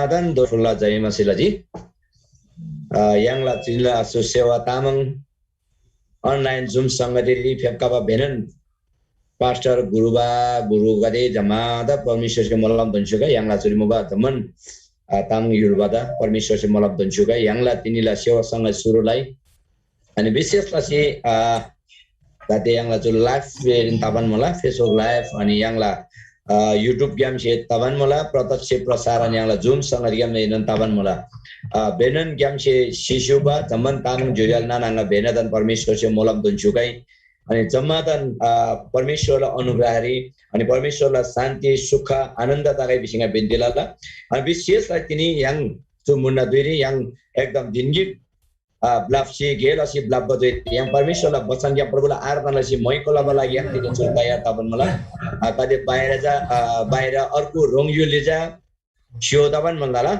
धन्यवादन दोफुल्ला जय मसिलाजी यांगला चिला Suceava Tamang online zoom संगति फेपकाबा भेनन pastor गुरुबा गुरुगदे जमादा परमेश्वर से मलम दन्सुका यांगला चुरी मुबा धमन तामाङ युलबादा परमेश्वर से मलम दन्सुका यांगला तिनीला सेवा सँग सुरुलाई अनि विशेषलाई चाहिँ दाते यांगला जो लाइभ वेरिन ताबान मला फेसबुक लाइभ अनि यांगला युट्युब गेम से ताबान मला प्रत्यक्ष प्रसारण यांगला जुम सँग गेम नेन ताबान मला बेनन गेम से शिशुबा जमन तामाङ जुयाल नानाङा बेनदन परमेश्वर से मलम दन्सुकै अनि जम्मादन परमेश्वरलाई अनुग्रहरी अनि परमेश्वरलाई शान्ति सुख आनन्दताकै विषयमा बिन्तीलाला अनि विशेषलाई तिनी yang जो मुन्ना दुइरी yang एकदम दिनगी ब्लाफसी गेलसी ब्लाफ बजे yang परमेश्वरलाई वचन या प्रभुलाई आराधनालाई चाहिँ मैकोलामा लागि yang दिनु छ तयार तापन मलाई कदे बाहिर अर्को रोङयुले जा स्यो तापन मनला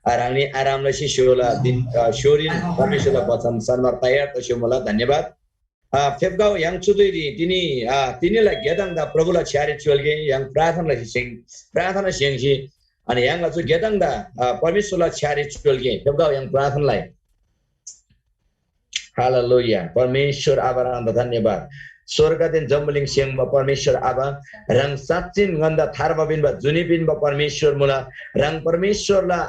रानी आरामलाई चाहिँ स्योला दिन स्योरिन परमेश्वरलाई वचन सन्मार तयार त स्यो मलाई धन्यवाद फेबगाव yang चुदुरी तिनीलाई गेदाङदा प्रभुलाई छ्यारे चुल्गे yang प्रार्थनालाई सिङ प्रार्थना सिङसी अनि yang ला गेदाङदा परमेश्वरलाई छ्यारे चुल्गे फेबगाव yang प्रार्थनालाई हालेलुया परमेश्वर आभार धन्यवाद स्वर्गदेन जम्बलिङ सिङमा परमेश्वर आभा रङ साच्चिन गन्दा थारबबिन बा जुनिबिन बा परमेश्वर मुला रङ परमेश्वरला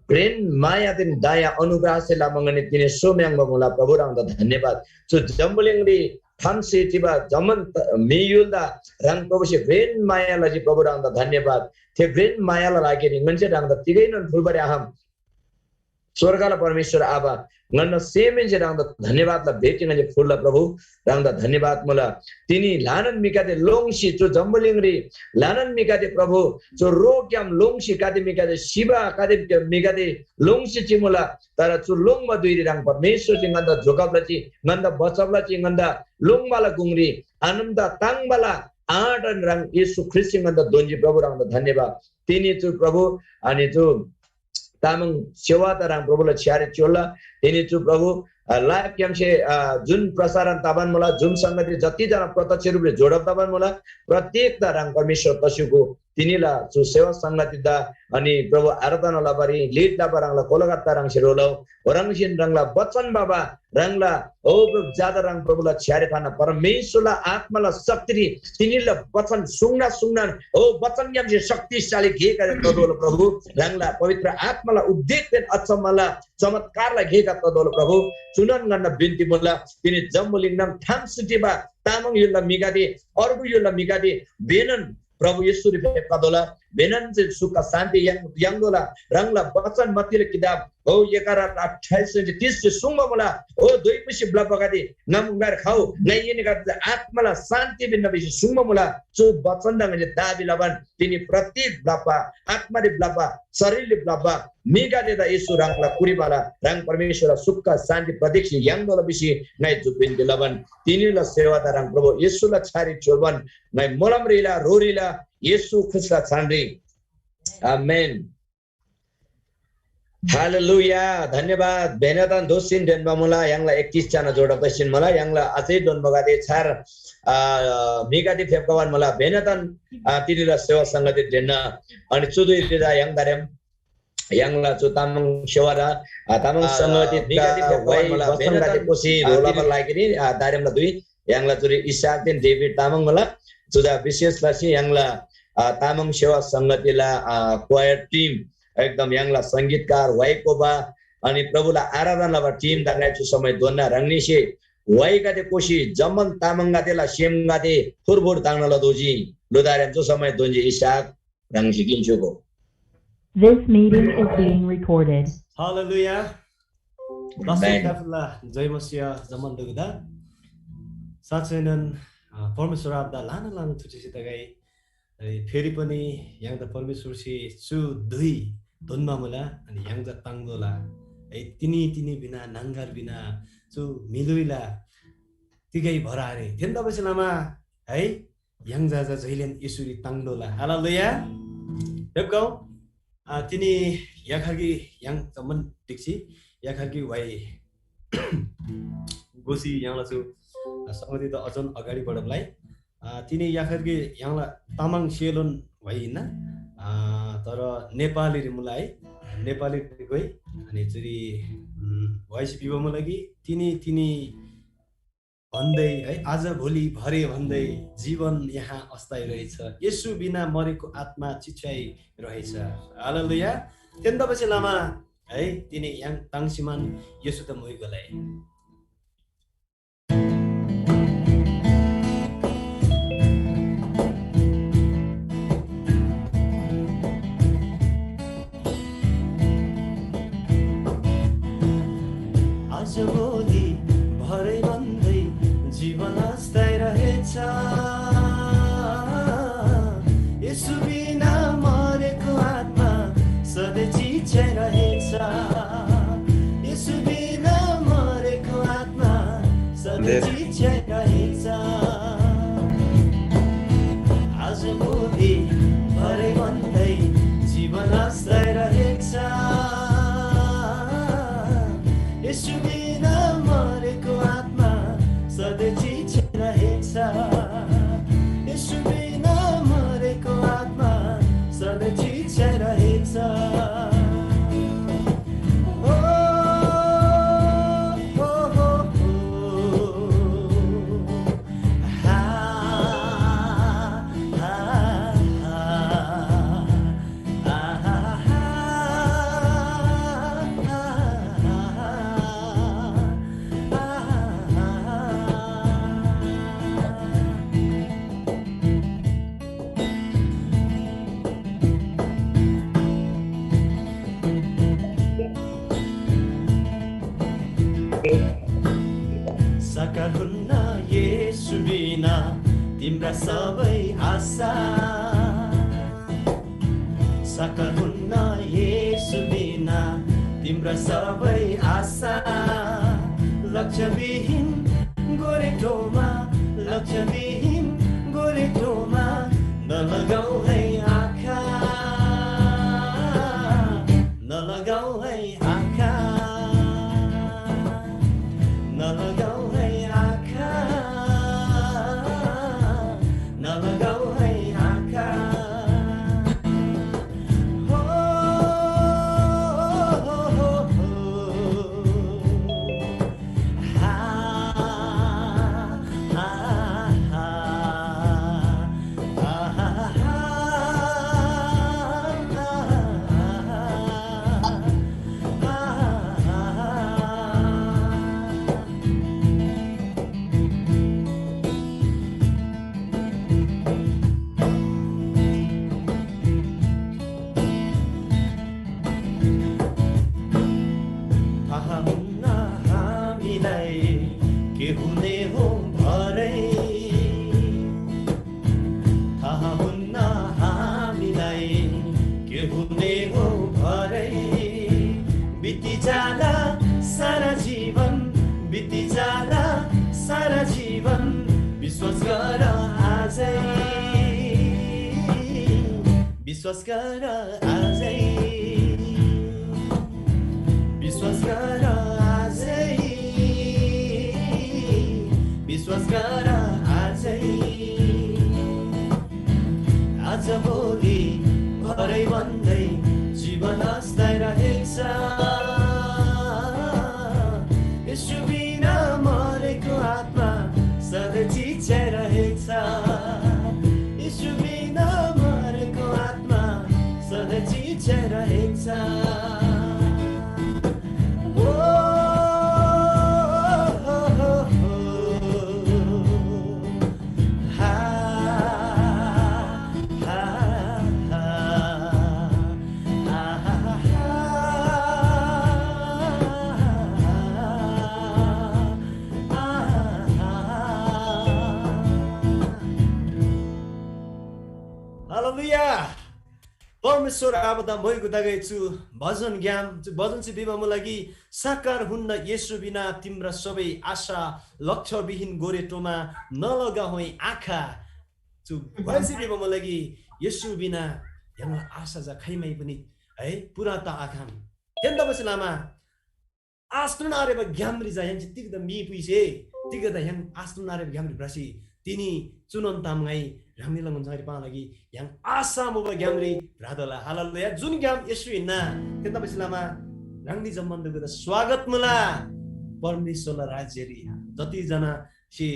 प्रेम माया दिन दया अनुग्रह से लामंगने तिने सोम्यांग बमुला प्रभु रङ धन्यवाद जो जम्बलिङ रि थामसे तिबा जमन मियुलदा रङ प्रभु से प्रेम माया लजी प्रभु रङ धन्यवाद थे प्रेम माया लागि नि मन्छे रङ तिगैन फुलबरे आम स्वर्गला परमेश्वर आभा गन्न सेमेन जे रङ धन्यवाद ला भेटिन जे फुल प्रभु रङ धन्यवाद मला तिनी लानन मिकादे लोङसी जो जम्बलिङ रि लानन मिकादे प्रभु जो रोक्याम लोङसी कादे मिकादे शिवा कादे मिकादे लोङसी चिमुला तर चु लोङमा दुइरी रङ परमेश्वर चाहिँ गन्दा जोकाबला चाहिँ गन्दा बचबला चाहिँ गन्दा लोङमाला गुङरी आनन्द ताङबाला आडन रङ येशू ख्रीष्ट गन्दा दोन्जी प्रभु रङ धन्यवाद तिनी चु प्रभु अनि जो तामाङ सेवा तरङ प्रभुलाई छ्यारे चोला तिनी चु प्रभु लाइभ क्याम्प से जुन प्रसारण ताबान मला जुन संगति जति जना प्रत्यक्ष रूपले जोडब ताबान मला प्रत्येक तरङ परमेश्वर पशुको तिनीला जो सेवा संगति दा अनि प्रभु आराधना लाबारी लीड लाबारङला कोलकाता रङ से रोलौ ओरङसिन रङला बचन बाबा रङला ओ ज्यादा रङ प्रभुलाई छ्यारे थाना परमेश्वरला आत्माला शक्ति तिनीला वचन सुन्ना ओ वचन यम से शक्तिशाली घे करे प्रभु रङला पवित्र आत्माला उद्देश्य अचम्मला चमत्कारलाई घेका प्रभु चुनन गर्न बिन्ती मुला तिनी जम्बुलिङनम ठामसिटिबा तामाङ युल्ला मिगादे अर्गु युल्ला मिगादे बेनन प्रभु येशू रे कदोला बेनन से सुख शान्ति यांगोला रङला वचन मतिले किताब ओ 11:28 से 30 से सुंग मुला ओ दुई पिसी ब्लक बगादे नमगार खाऊ नैयने का आत्माला शान्ति बिन बिसी सुंग मुला जो वचन दङले दाबी लबन तिनी प्रत्येक ब्लपा आत्मा रे ब्लपा शरीरले ब्लपा मिगादे दा येशू रङला कुरीबाला रङ परमेश्वर सुख शान्ति प्रतीक्ष यांगोला बिसी नै जुपिन दिलबन तिनीला सेवादार रङ प्रभु येशूला छारी चोलबन नै मोलम रेला रोरीला येशू खुसला छान्री आमेन हालेलुया धन्यवाद बेनदन दोसिन डेनबामुला यांगला 31 जना जोडबसिन मला यांगला अझै दोन बगादे छार मिगादे फेपकावन मला बेनदन तिनीला सेवा संगति डेन अनि चुदुइ दिदा yang दारेम यांगला चु तामाङ सेवारा तामाङ संगति मिगादे फेपकावन मला बेनदन कोसी रोलामा लागिनी दारेमला दुई यांगला चुरी इसाक दिन डेभिड तामाङ मला जुदा विशेषला चाहिँ यांगला तामाङ सेवा संगतिला क्वायर टिम एकदम यांगला संगीतकार वाइकोबा अनि प्रभुला आराधनाबा टिम दागाइछु समय दोन्ना रङनिसे वाइगादे कोशी जमन तामाङगादेला सेमगादे फुरफुर ताङनला दोजी लुदारेम जो समय दोन्जी इसाक रङसी किन्छुको This meeting is being recorded. Hallelujah. Basukafla जय मसिया जमन दुगदा साचेनन परमेश्वर आबदा लाना तुचिसित गई फेरि पनि yang द परमेश्वर से चु दुई दोनमा मला अनि yang ज ताङदोला तिनी बिना नांगार बिना चु मिलुइला तिगै भरारे थेन दबसेलामा है yang जाजा जइलेन यसुरी ताङदोला हालेलुया देबगाउ तिनी याखागी yang जमन दिक्सी याखागी वाइ गोसी यहाँला छु संगति त अझन अगाडि बढबलाई तिनी याखरगे यहाँला तामाङ सेलोन भइना तर नेपाली रे मुलाई नेपाली गई अनि चुरी भोइस पिबोमा लागि तिनी भन्दै है आज भोलि भरे भन्दै जीवन यहाँ अस्थायी रहेछ यसु बिना मरेको आत्मा चिच्याइ रहेछ हालेलुया त्यन्दपछि लामा है तिनी याङ ताङसिमान यसु त मोइ गलाए आज भोलि भरे भन्दै जीवन अस्थायी रहेछ यसु बिना मरेको आत्मा सधैँ चिच्याइरहेछ यसु बिना मरेको आत्मा सधैँ चिच्याइरहेछ आज भोलि भरे भन्दै जीवन अस्थायी रहेछ यसु बिना मरेको आत्मा सधैँ चिच्याइरहेछ यसु बिना मरेको आत्मा सधैँ चिच्याइरहेछ साकार हुन्न येशू बिना तिम्रा सबै आशा साकार हुन्न येशू बिना तिम्रा सबै आशा लक्ष्यविहीन गोरेटोमा लक्ष्यविहीन गोरेटोमा नलगाऊ है आँखा नलगाऊ है आँखा नलगाऊ है आँखा नलगाऊ है आँखा हो हा हा हा थाहा हुन्न हामीलाई के हुने हो भरै थाहा हुन्न हामीलाई के हुने हो भरै बिति जाला सारा जीवन बिति जाला सारा जीवन विश्वास गर आजै विश्वास गर आजै विश्वास गर आजै विश्वास गर आजै आज भोलि भरै भन्दै जीवन अस्थायी रहेछ यसु बिना मरेको आत्मा सधैँ चिच्याइरहेछ यसु बिना मरेको आत्मा सधैँ चिच्याइरहेछ हालेलुया परमेश्वर आबदा मै गुदागैछु भजन ज्ञान भजन चाहिँ बिबामा लागि साकार हुन्न येशू बिना तिम्रा सबै आशा लक्ष्यविहीन गोरेटोमा नलगाऊ है आँखा चु भजन बिबामा लागि येशू बिना यहाँ आशा जा खैमै पनि है पुरा त आखाम त्यन्त बसे लामा आस्ट्रन आरेबा ग्यामरी जा यहाँ तिगदा मी पुइसे तिगदा यहाँ आस्ट्रन आरेबा ग्यामरी ब्रासी तिनी चुनन तामगाई 랑니 랑은 자리 빠나기 양 아사 모바 갬리 라달라 할렐루야 जुन gram यसु हिन्ना त्यता पछिलामा 랑니 जम्मन्दको स्वागत मला परमेश्वरलाई राज्यरी जति जना सी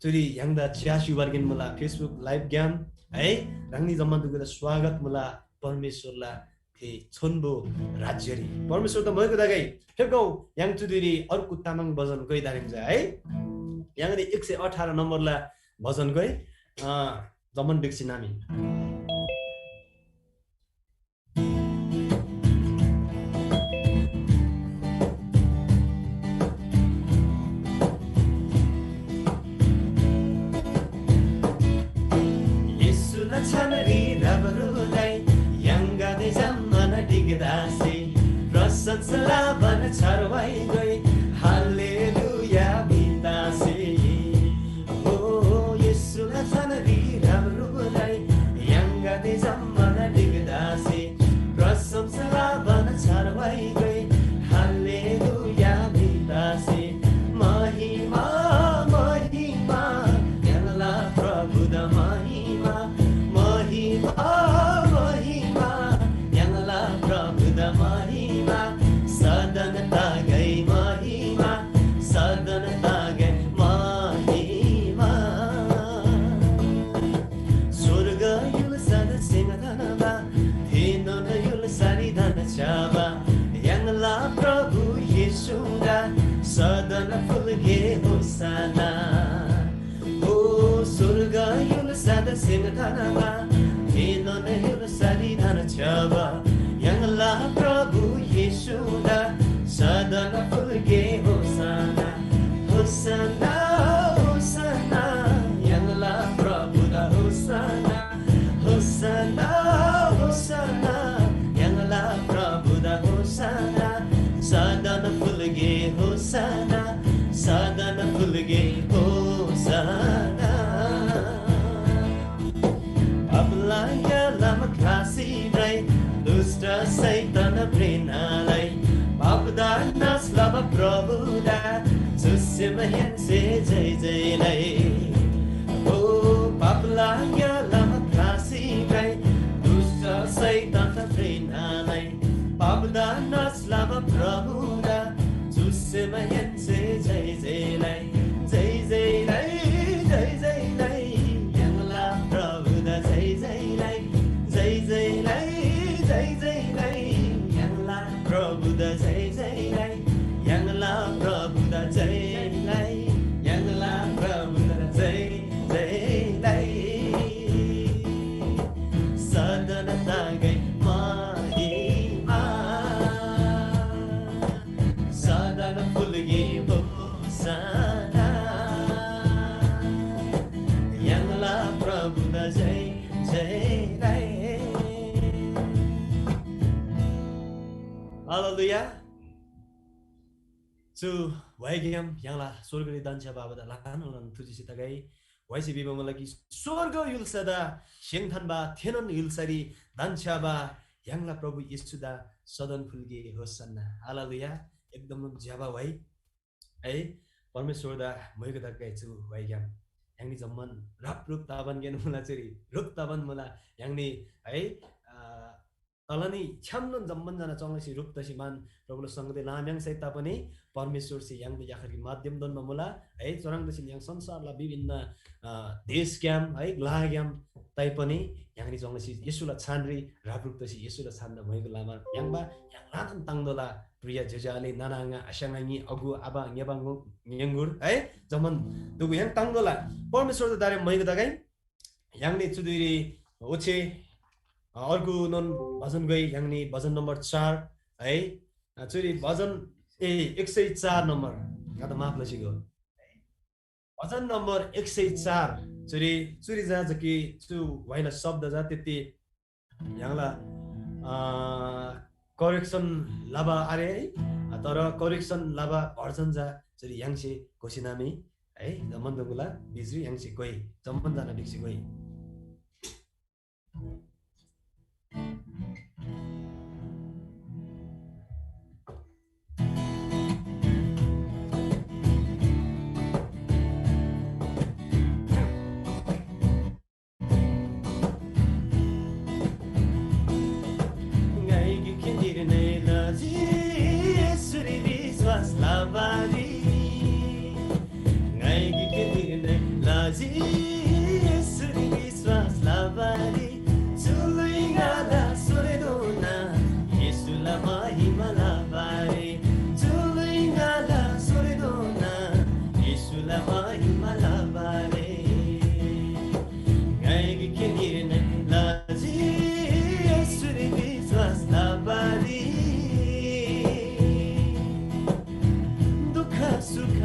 चुरी यांगदा चियासु वर्गिन मला फेसबुक लाइभ ग्याम है 랑니 जम्मन्दको स्वागत मला परमेश्वरलाई थे छोन्बो राज्यरी परमेश्वर त मयको दागै ठेकौ yang चुदिरी अर्को तामाङ भजन गइ दारिन्छ है यांगले 118 नम्बरला भजन गइ जमन बिक्सी नामी Selaban charwai goi hallelujah bitase oh yesu la sanari ramrulai yanga de zammana digdase rasam selaban charwai goi hallelujah bitase mahima mahima yalla prabhu da mahima mahima mahima yalla prabhu da mahima Sadan tagai mahima Surga yul sada singadana Hinona yul saridana chaba Yang la Prabhu Yeshuda Sadana fulge hosana Oh surga yul sada singadana Hinona yul saridana chaba Yang la Prabhu Yeshuda Sadana fulge hosana Hosana Hosana Yang la Prabhu da Hosana Hosana Hosana Yang la Prabhu da Hosana Sadana fulge hosana Sadana fulge hosana Ablaya lama kasi bray Dusta Saitana Prinalai Babdana Slava Prabhuda Susimayan Se Jai Jai Lai Oh Bablaya Lama Kasi Gai Dusta Saitana Prinalai Babdana Slava Prabhuda Susimayan Se Jai Jai Lai Jai Jai Lai Jai Jai Lai Yangla Prabhuda Jai Jai Lai Jai Jai Lai Jai Jai Lai Yangla Prabhuda Jai Jai Lai Yangla Prabhuda Jai Lai Yangla Prabhuda Jai Jai Lai Sadana Tagai Mahima Sadana Fulgi Hosana Yangla Prabhuda Jai Jai Lai Hallelujah. So, waigam yangla sorgari dancha babada lakan ulan tuji sitagai waisi bibama lagi sorga yulsada shengthanba thenon yulsari dancha ba yangla prabhu yesuda sadan fulge hosanna hallelujah ekdam jaba wai ai परमेश्वर दा मयको दा gai chu waigam yangni jamman rap rup taban gen mula cheri rup taban mula yangni ai तलनी छ्यामन जम्मन जना चंगसी रूप तसिमान प्रभुले संगते लाम्याङ सहित पनि परमेश्वर से यांग याखरकी माध्यम दनमा मुला है चरङ दसिन yang संसारला विभिन्न देश क्याम है ग्ला क्याम तै पनि यांगनी चंगसी येशुला छानरी रापरुप तसि येशुला छान्न भएको लामा यांगबा yang लाथन ताङदोला प्रिय जजाले नानाङा आशाङाङी अगु आबा न्याबाङु न्यंगुर है जमन दुगु yang ताङदोला परमेश्वर दारे मयको दगाइ यांगले चुदुरी ओछे अर्को नन भजन गई यांगनी भजन नम्बर 4 है चुरी भजन 104 नम्बर गाता माफ लसिगो भजन नम्बर 104 चुरी चुरी जा जकी चु वाइला शब्द जा त्यति यांगला करेक्सन लाबा आरे तर करेक्सन लाबा भर्जन जा चुरी यांगसे घोषणामी है जमन दगुला बिजरी यांगसे गई जमन जाना बिक्सी गई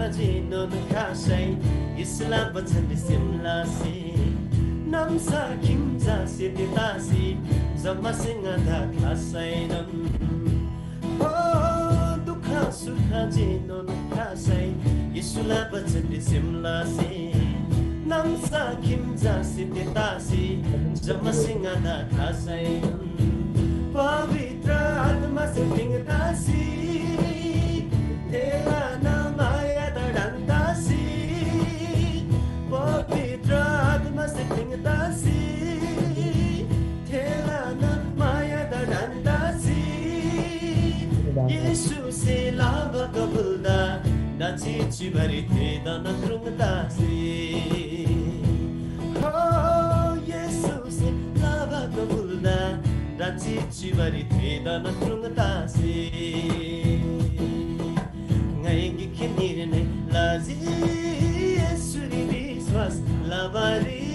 sukaji non kasai isla bachan simla si nam sa kim ja si tasi zama singa da kasai nam oh dukha sukaji non kasai isla bachan simla si nam sa kim ja si tasi zama singa da kasai pavitra atma se tingtasi tela namaya dadantasi pavitra atma se tingtasi tela namaya dadantasi yesu se lava kabulda nachi chibari te danakrungtasi oh yesu se lava kabulda nachi chibari te danakrungtasi ngai kinirne lazi suri viswas lavari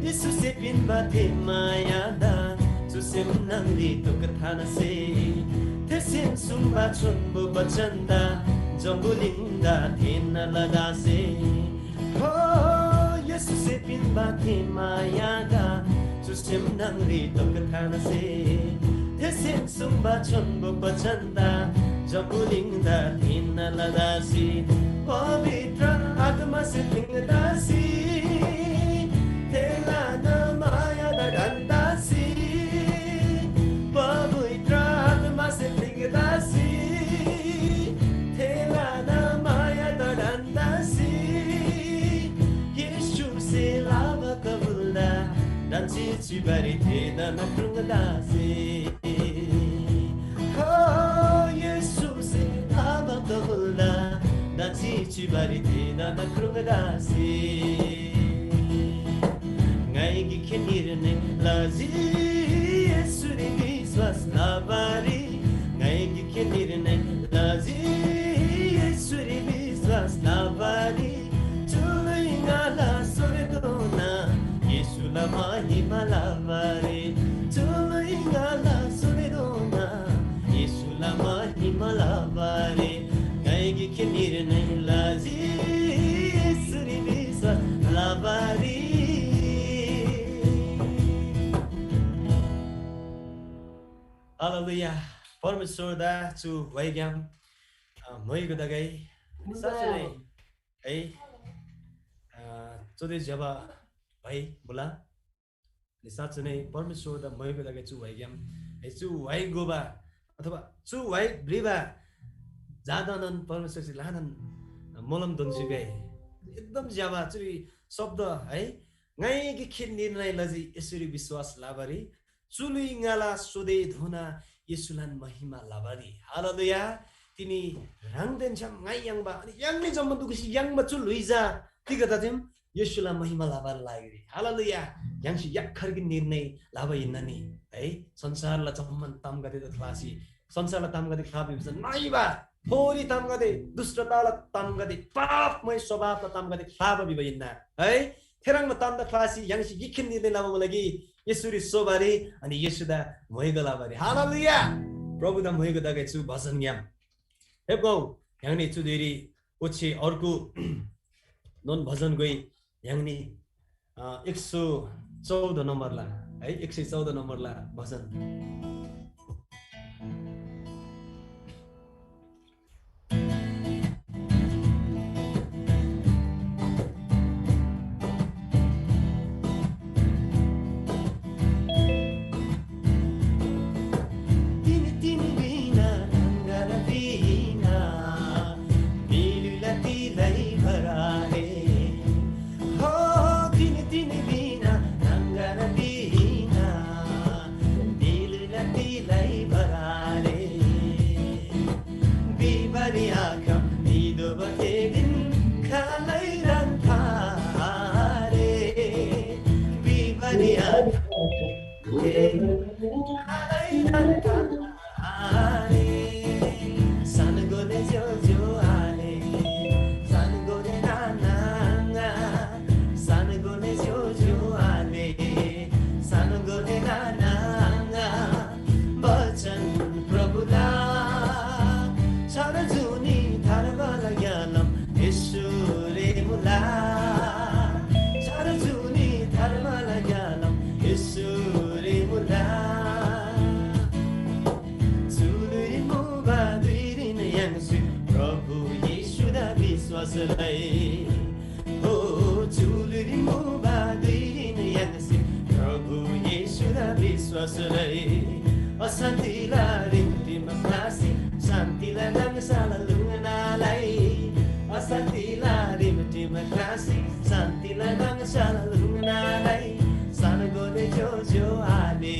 yesu se pin bate maya da su sem nangri to kathana se te sem sumba chunbu bachanda jambulinda thena lada se oh yesu se pin bate maya da su sem nangri to kathana se Tesin sumba chunbu bachanda jambulinda thina ladasi pavitra atma se tingdasi tela namaya dadantasi pavitra atma se tingdasi tela namaya dadantasi Yesu se lava kabulda nachi chibari te danakrungdasi oh Jesus lava kabulda nachi chibari te danakrungdasi ngai gi khenirne lazi yesu ri viswas lavari ngai gi khenirne lazi yesu ri viswas lavari chulingala soredona yesu la mahima lavari chulingala soredona yesu la mahima lavari ngai gi khenirne lazi yesu ri viswas lavari Hallelujah. परमेश्वर दा छु वैज्ञान मयको दगै सासले है चोदे जबा भाइ बोला नि साच नै परमेश्वर दा मयको दगै छु वैज्ञान है छु वै गोबा अथवा छु वै ब्रिबा जादनन परमेश्वर से लानन मलम दनसुगै एकदम ज्याबा चुरी शब्द है ngai gi खिन निर्णय लजी यसरी विश्वास लाबरी चुलुइ ngala सोदे धुना येसुलान महिमा लाबरी हालेलुया तिनी रांगदेन छम ngai yangba अनि yangni जम्म दुखि yangma चुलुइजा तिगता थिम येसुला महिमा लाबर लागरी हालेलुया यंगसि यखरगि निर्णय लाबइननी है संसारला जम्मन ताम गदे त क्लासी संसारला ताम गदे खाबि बिस नाइबा थोरी ताम गदे दुष्टताला ताम गदे पापमय स्वभावला ताम गदे खाबा बिबइना है थेरंग ताम द क्लासी यंगसि गिखिन निर्णय लाबो लागि यसुरी सोबारी अनि यसुदा मोइगला बारी हालेलुया प्रभु दा मोइगो दगे छु भजन ग्याम हेपौ याङनी छु देरी ओछि अर्को नन भजन गई याङनी 114 नम्बर ला है 114 नम्बर ला भजन अशान्तिलाई रिमटिममा क्लासी शान्तिलाई रङसाला लुनालाई अशान्तिलाई रिमटिममा क्लासी शान्तिलाई रङसाला लुनालाई सानो गोले जो आले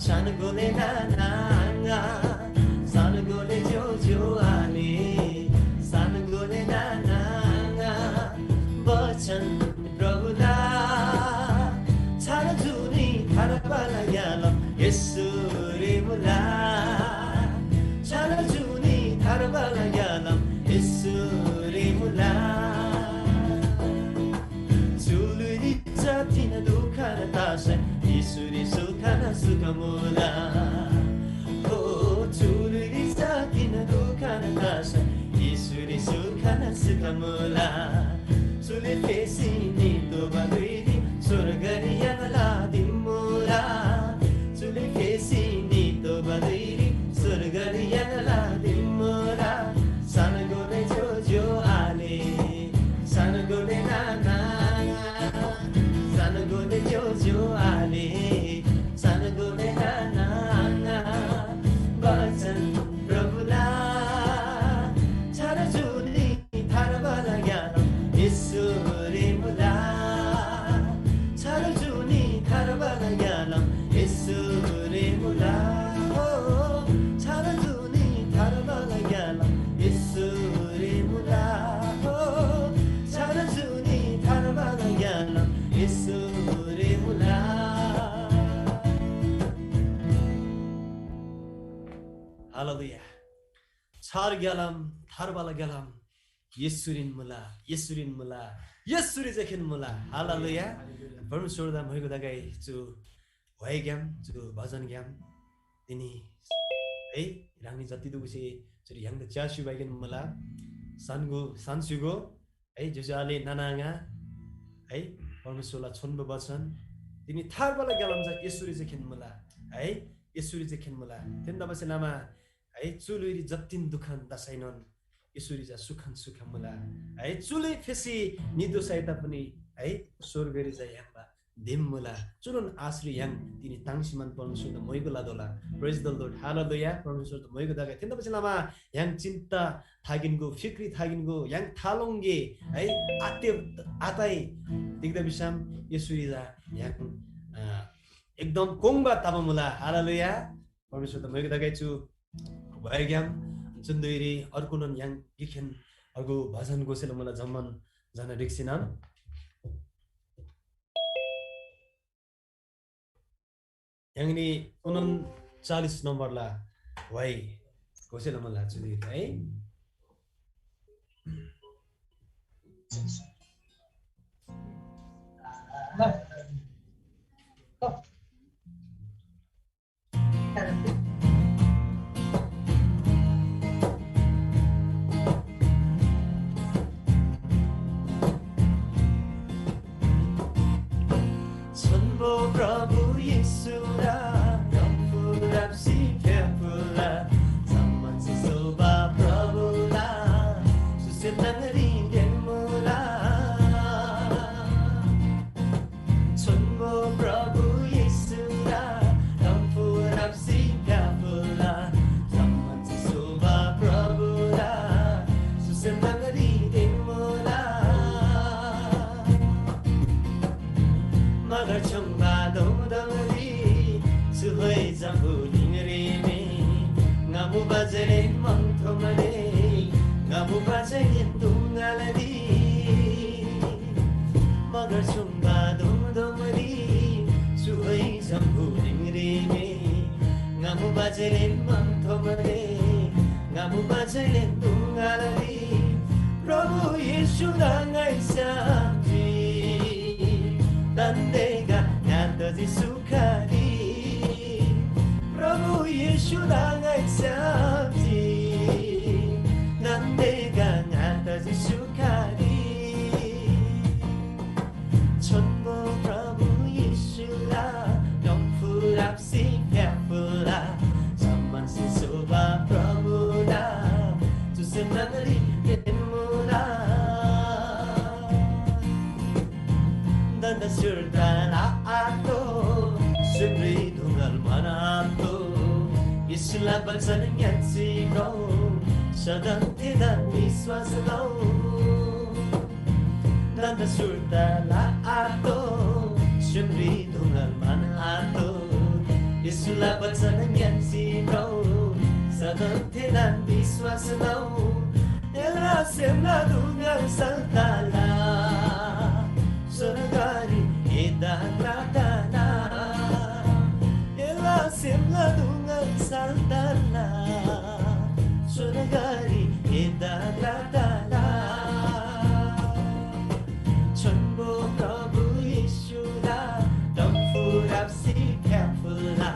सानो गोले नाना सानो गोले जो आले सानो गोले नाना वचन प्रभुदा छाना जुनी थारपाला यालम यसुरे मुला छाना जुनी थारपाला यालम यसुरे मुला चुलुनी जातिना दुखाना तासा यसुरे सुखाना सुखमुला ओ चुलुनी जातिना दुखाना तासा यसुरे सुखाना सुखमुला Sule fesi ni to badui surgari yala dimura Sule fesi ni to badui surgari yala dimura Sana gole jojo ale sana gole nana sana gole jojo ale sana gole nana Bachan prabhula chara juni tharabala yara यसुरे मुला छारो जुनी थारबाला यालम यसुरे मुला ओ छारो जुनी थारबाला यालम यसुरे मुला ओ छारो जुनी थारबाला यालम यसुरे मुला हालेलुया छार यालम थारबाला यालम यसुरिन मुला यसुरी जेखिन मुला हालेलुया परमेश्वर दा भएको दागाई जो भय ज्ञान जो भजन ज्ञान तिनी है रानी जति दुसे जो yang da jasu bagian मुला सानसुगो है जजाले नानाङा है परमेश्वरलाई छोन्बो वचन तिनी थारबाला गलमजा यसुरी जेखिन मुला है यसुरी जेखिन मुला तेन्दा बसेनामा है चुलुरी जतिन दुखन दसाइनन यसुरी जा सुखन सुखमुला है चुले फेसी निदो सहायता पनि है स्वर्गरी जा याङबा दिममुला चुरुन आश्री याङ तिनी ताङसिमान परमेश्वर द मोइगो लादोला प्रेज द लॉर्ड हालेलुया परमेश्वर द मोइगो दागा तेन्दा बसेनामा याङ चिन्ता थागिनको फिक्री थागिनको याङ थालोंगे है आताई दिग्दा बिसाम यसुरी जा याङ एकदम कोङबा ताबमुला हालेलुया परमेश्वर द मोइगो दागा छु भयज्ञान चुन्दुरी अर्कुनन याङ गिखेन अर्को भजन गोसेल मलाई जम्मन जना रिक्सिनान याङनी 39 नम्बर ला भई गोसेल मलाई चुन्दुरी है प्रभु येशुरा रफुराप्सी फेफुला सम्मान सोबा प्रभुला सुसेतनरी डेमुला छन्बो प्रभु येशुरा रफुराप्सी फेफुला सम्मान सोबा प्रभुला सुसेतनरी डेमुला मगर चंगा Suhoi zambu ningere ngamu bazere mangthomare ngamu bazere tungaladi magar chunga domdomari suhoi zambu ningere ngamu bazere mangthomare ngamu bazere tungaladi Prabhu Yesu dangai samji dandega nyandaji sukhari Prabhu Yesu dangai samji nandega nyandaji sukhari Chonbo Prabhu Yesu la nongpurapsi pyapula Samman si soba Prabhu la tusemnangari temula Danda surda la ato Sibri dungal mana यसुलाई वचन ज्ञान सिकाऊ सदन थिएन विश्वास लाऊ नन्द सुर्ताला आतो सुम्री ढुङ्गल मान आतो यसुलाई वचन ज्ञान सिकाऊ सदन थिएन विश्वास लाऊ एला सेमला ढुङ्गल सल्ताला सरकारी एदा प्रार्थना एला सेमला ढुङ्गल सल्ताला सरकारी एदा प्रार्थना चन्बो प्रभु यीशुला डम्फुराप्सी फ्याफुला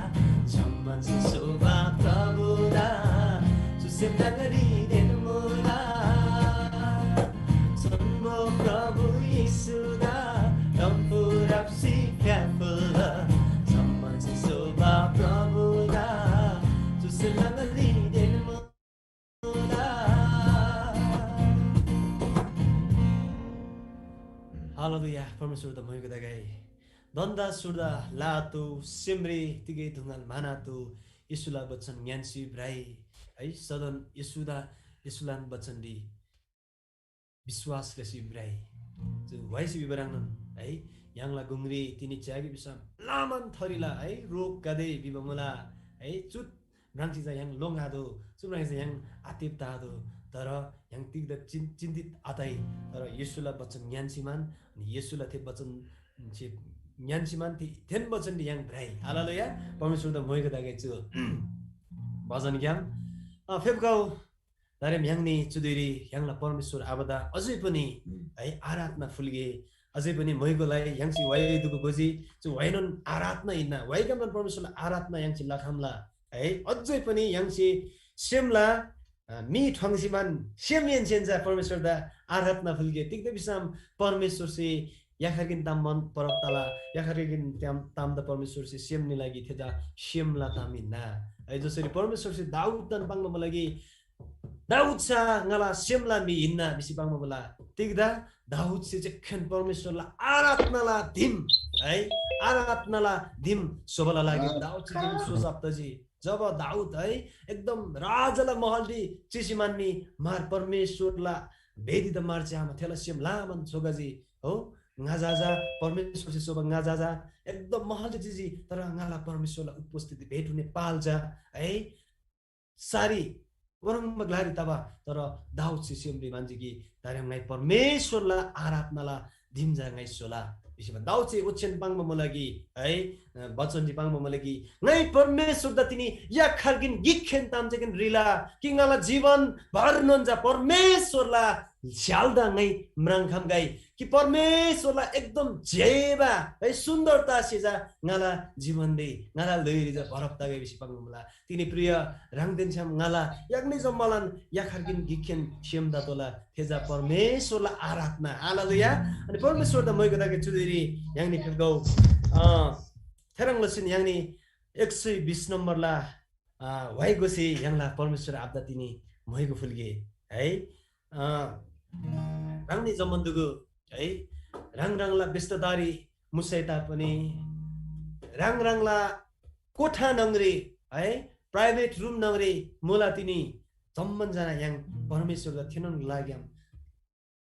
सम्मान शोभा प्रभुला सुसेप्ता गरिदेनु मोला चन्बो प्रभु यीशुला डम्फुराप्सी फ्याफुला सम्मान शोभा प्रभुला सुसेप्ता गरिदेनु मोला हालेलुया परमेश्वर त भएको दगाई दन्दा सुर्दा लातो सिमरे तिगे ढुङ्गाल मानातो यसुला वचन ज्ञानसी ब्राई है सदन यसुलान वचन दि विश्वास लेसी ब्राई जो वाइसी विवरणन है यांगला गुंगरी तिनी च्यागी बिसम लामन थरीला है रोग गदे बिबमला है चुत रांची yang longado सुब्राइज yang आतिपतादो तर yang तिग्दा चिन्तित आताई तर येशुला वचन ज्ञानसीमान अनि येशुला थे वचन ज्ञानसीमान थेन वचन yang ब्राई हालेलुया परमेश्वर द मोइको दागे छु भजन ज्ञान फेबगाउ दारेम याङनी चुदिरी याङला परमेश्वर आबदा अझै पनि है आराधना फुलगे अझै पनि मोइकोलाई याङसी वाइदुको गोजी चु वाइनन आराधना इन्ना वाइगमन परमेश्वरला आराधना याङसी लाखामला है अझै पनि याङसी सेमला मी ठंगसीमान सेमियन सेन्जा परमेश्वर दा आराधना फुलगे तिक्दै बिसाम परमेश्वर से याखरगिन ताम मन परतला याखरगिन ताम द परमेश्वर से सेमनि लागि थेजा सेमला तामिना है जसरी परमेश्वर से दाउद तन पाङ्गम लागि दाउद सा ngala सेमला मी हिन्ना बिसी पाङ्गम बोला तिक्दा दाउद से जखन परमेश्वरला आराधनाला धिम है आराधनाला धिम सोबला लागि दाउद से धिम सोजाप्तजी जब दाउद है एकदम राजाला महलदी चिसिमान्नी मार परमेश्वरला भेदी द मार चामा थेला सेम लामन सोगाजी हो ngajaja परमेश्वर से सोबा ngajaja एकदम महलदी चिजी तर ngala परमेश्वरला उपस्थिति भेट हुने पाल्जा है सारी वरम ग्लारी तबा तर दाउद से सेमले मान्छेकी तारेंगाई परमेश्वरला आराधनाला धिमजा ngai सोला बिसिमा दाउद से उच्छेन पाङ्गम मलागी है वचन दि पाङ्गम मलागी ngai परमेश्वर द तिनी या खर्गिन गिखेन तामजेकिन रिला किङाला जीवन भर्नन्जा परमेश्वरला स्याल्दा ngai म्राङखाम गाई कि परमेश्वरला एकदम जेबा है सुन्दरता सेजा ngala जीवन दे ngala लैरिजा भरपता गए बिसि पाङ्गम मला तिनी प्रिय राङदेन छम ngala याग्नि जम्मलन या खर्गिन गिखेन सेमदा तोला थेजा परमेश्वरला आराधना हालेलुया अनि परमेश्वर द मैगो दागे चुदिरी याङनि फेगौ थेरङ लसिन याङनि 120 नम्बरला वाइगोसी याङला परमेश्वर आब्दा तिनी मैगो फुलगे है राङनि जम्मन्दुगु है राङला व्यस्तदारी मुसैता पनि राङला कोठा नंगरी है प्राइभेट रूम नंगरी मोला तिनी जम्मन जना याङ परमेश्वर द थिनन लाग्याम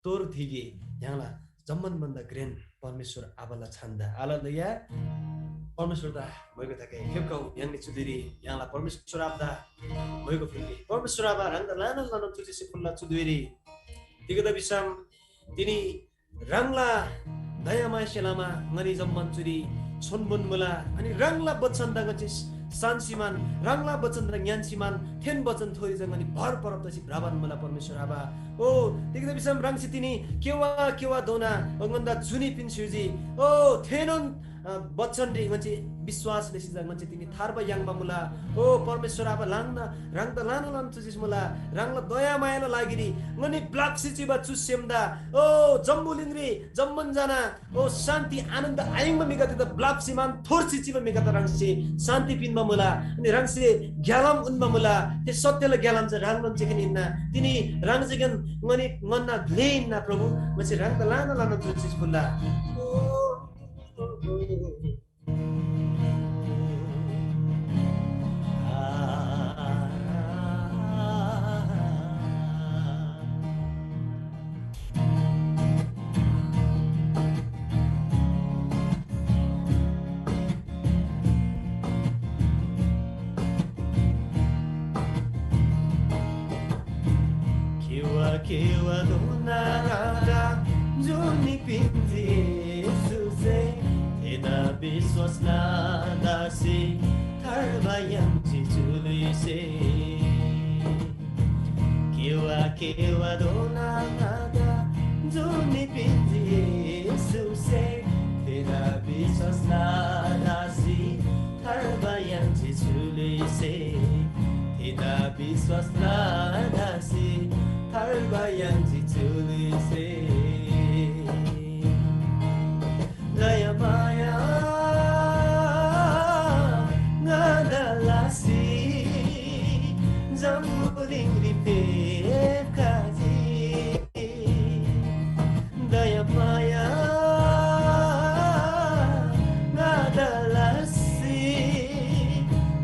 तोर थिगे याङला जम्मन बन्द ग्रेन परमेश्वर आबला छन्दा हालेलुया परमेश्वर दा भएको थाके फेबकाउ याङनि चुदिरी याङला परमेश्वर आब्दा भएको फुलगे परमेश्वर आबा रंग लानो लानो चुचिसे फुल्ला चुदिरी तिगदा बिसम तिनी रंगला दयामय सेलामा ngani जम्मन चुरी छोनबुन मुला अनि रंगला बचन दगचिस सानसिमान रंगला बचन र ज्ञानसिमान थेन बचन थोरी जंगनी भर परब तसी ब्राह्मण मुला परमेश्वर आबा ओ तिगदा बिसम रंगसी तिनी केवा दोना अंगन्दा जुनी पिन्सुजी ओ थेनन बचन रे गछि विश्वास लेसी जंगछि तिनी थारबा याङबा मुला ओ परमेश्वर आबा लान्ना रंग त लान लान चुजिस मुला रंगला दया मायाला लागिरी ngani ब्लक सिचिबा चुसेमदा ओ जम्बुलिङरी जम्मन जना ओ शान्ति आनन्द आइङमा मिगत त ब्लक सिमान थोर सिचिबा मिगत रंगसे शान्ति पिनमा मुला अनि रंगसे ग्यालम उनमा मुला ते सत्यले ग्यालम छ राङन चेकिनिना तिनी रंग जगन ngani ngन्ना ग्लेना प्रभु मसे रंग त लान लान चुजिस मुला kiwa donara juni pinji suse ena biswas na dasi tarbayam jijulise kiwa donara juni pinji suse ena biswas na dasi tarbayam jijulise ena biswas na dasi tarbayam jijulise Daya maya ngadalasi zambuling ripe kaji Daya maya ngadalasi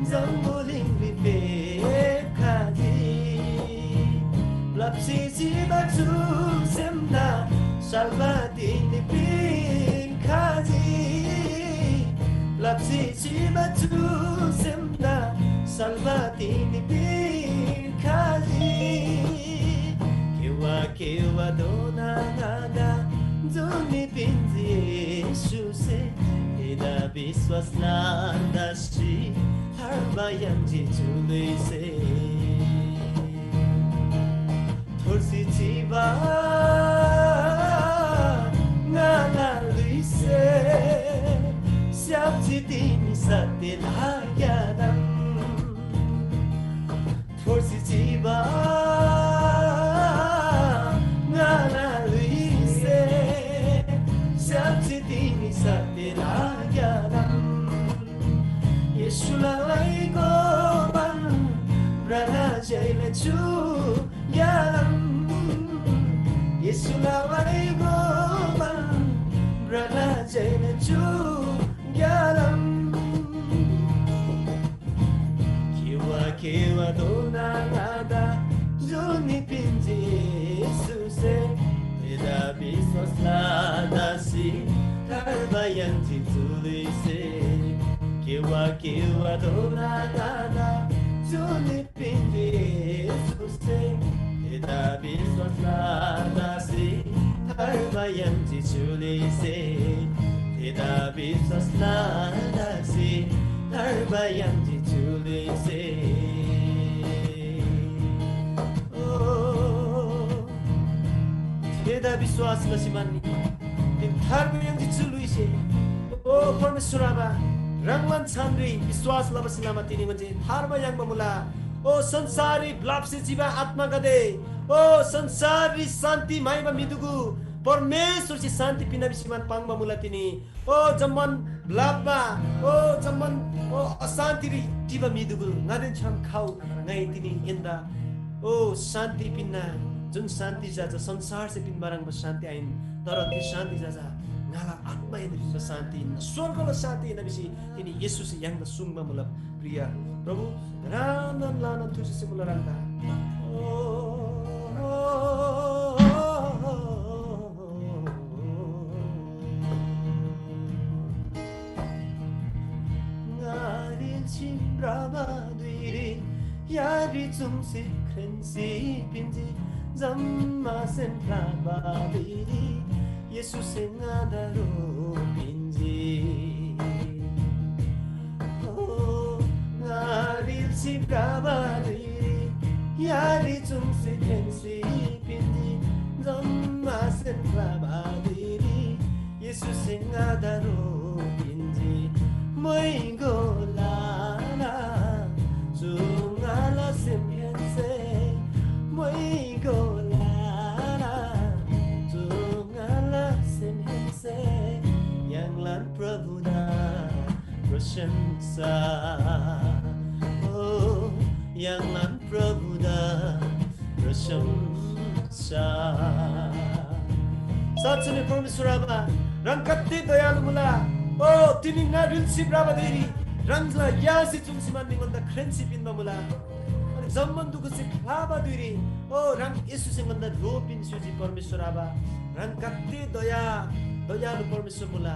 zambuling ripe kaji lapsi jibatu semda salvati nipin kaji lapsi jibatu semda salvati nipin kaji kiwa dona nada doni pinji suse ida biswas nanda shi harbayam jijulise Tulsi jiba ngala luise siapji dini satil hayadam Tulsi jiba ngala luise siapji dini satil hayadam Yesu lalai goban brana jaile chu yalam Yesu lalai goban brana jaile chu yalam kiwa dona nada joni pinji suse ida biswas nada si tarbayam jijulise kiwa dona nada joni pinji suse ida biswas nada si tarbayam jijulise ida biswas nada si tarbayam jijulise ida biswas nasimanni tarbayam jijulise o परमेश्वरबा रंगवन छान्द्री विश्वास लबसिनामा तिनी म्हणजे थार्bayam बमुला ओ संसारी ब्लाप्से जीवा आत्मा गदे ओ संसारी शान्ति माइबा मिदुगु परमेश्वर ची शान्ति पिना बिसिमान पाङबा मुला तिनी ओ जम्मन ब्लापबा ओ जम्मन ओ अशान्ति रि जीवा मिदुगु ngaden छम खाउ ngai तिनी हेन्दा ओ शान्ति पिना जुन शान्ति जाजा संसार से पिन बारङ शान्ति आइन तर त्यो शान्ति जाजा ngala आत्मा यदि शान्ति स्वर्गको शान्ति नबिसी तिनी येशू से yang सुङमा मुला प्रिय प्रभु रानन लानन तुझे से मुला रान्दा ngari chimbraba duiri yari chungsi krensi pinji zamma sentraba duiri 예수 생아다로 빈지 오 나릴 집가바리 야리 좀시 펜시 빈지 점마센 라바리 예수 생아다로 빈지 뭐이고 라나 중알라 셈펜세 뭐이고 yang lan Prabhu na prasyamsa oh yang lan Prabhu na prasyamsa साँच्चै नै परमेश्वरमा रङ कति दयालु मुला ओ तिमी नारिल्सी ब्राबा देरी रङला यासी चुंसी मान्ने भन्दा ख्रेन्सी पिन्दा मुला अनि जम्मन दुखसे खाबा दुरी ओ रङ येशू से भन्दा रोपिन सुजी परमेश्वर आबा रङ कति दयालु परमेश्वर मुला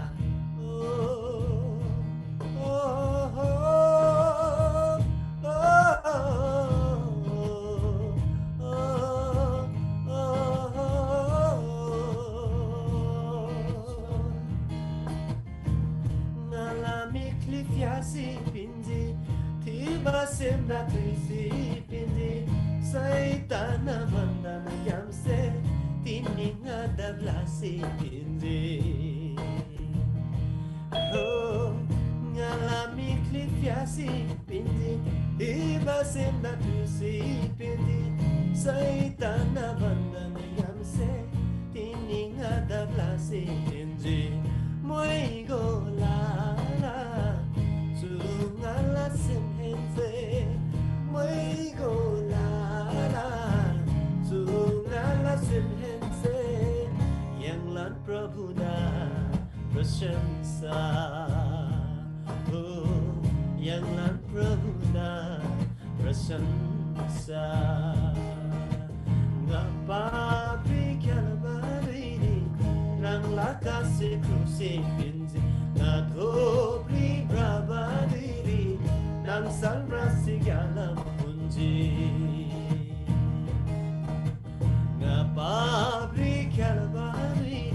Ibasem na tuisi pindi Saitana mandana yamse Tininga dablasi pindi Oh Ngalami klifiasi pindi Ibasem na tuisi pindi Saitana mandana yamse Tininga dablasi pindi Moigo la Ngala sim hense moi go la su ngala sim hense yang lan prabhu na prashansa yang lan prabhu na prashansa ngapa bikalabari nang lakase kruse pinzi na dobri brabadi Nang salrasi galam punji Ngapabri kalabari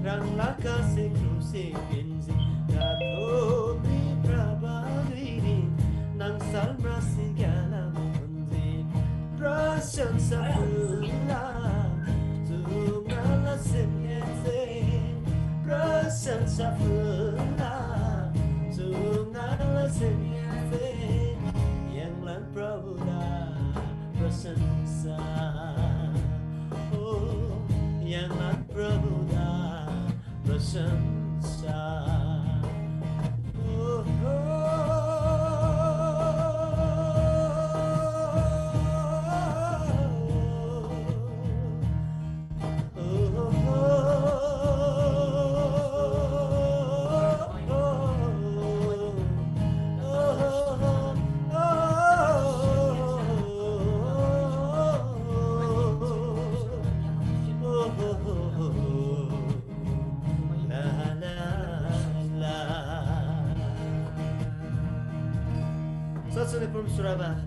Rang lakase kruse pinzi Ngatobri prabari Nang salrasi galam punji Prashansa pula Zungala simyense Prashansa pula Zungala simyense yang lan Prabhu na prasansa oh yang lan Prabhu na prasansa oh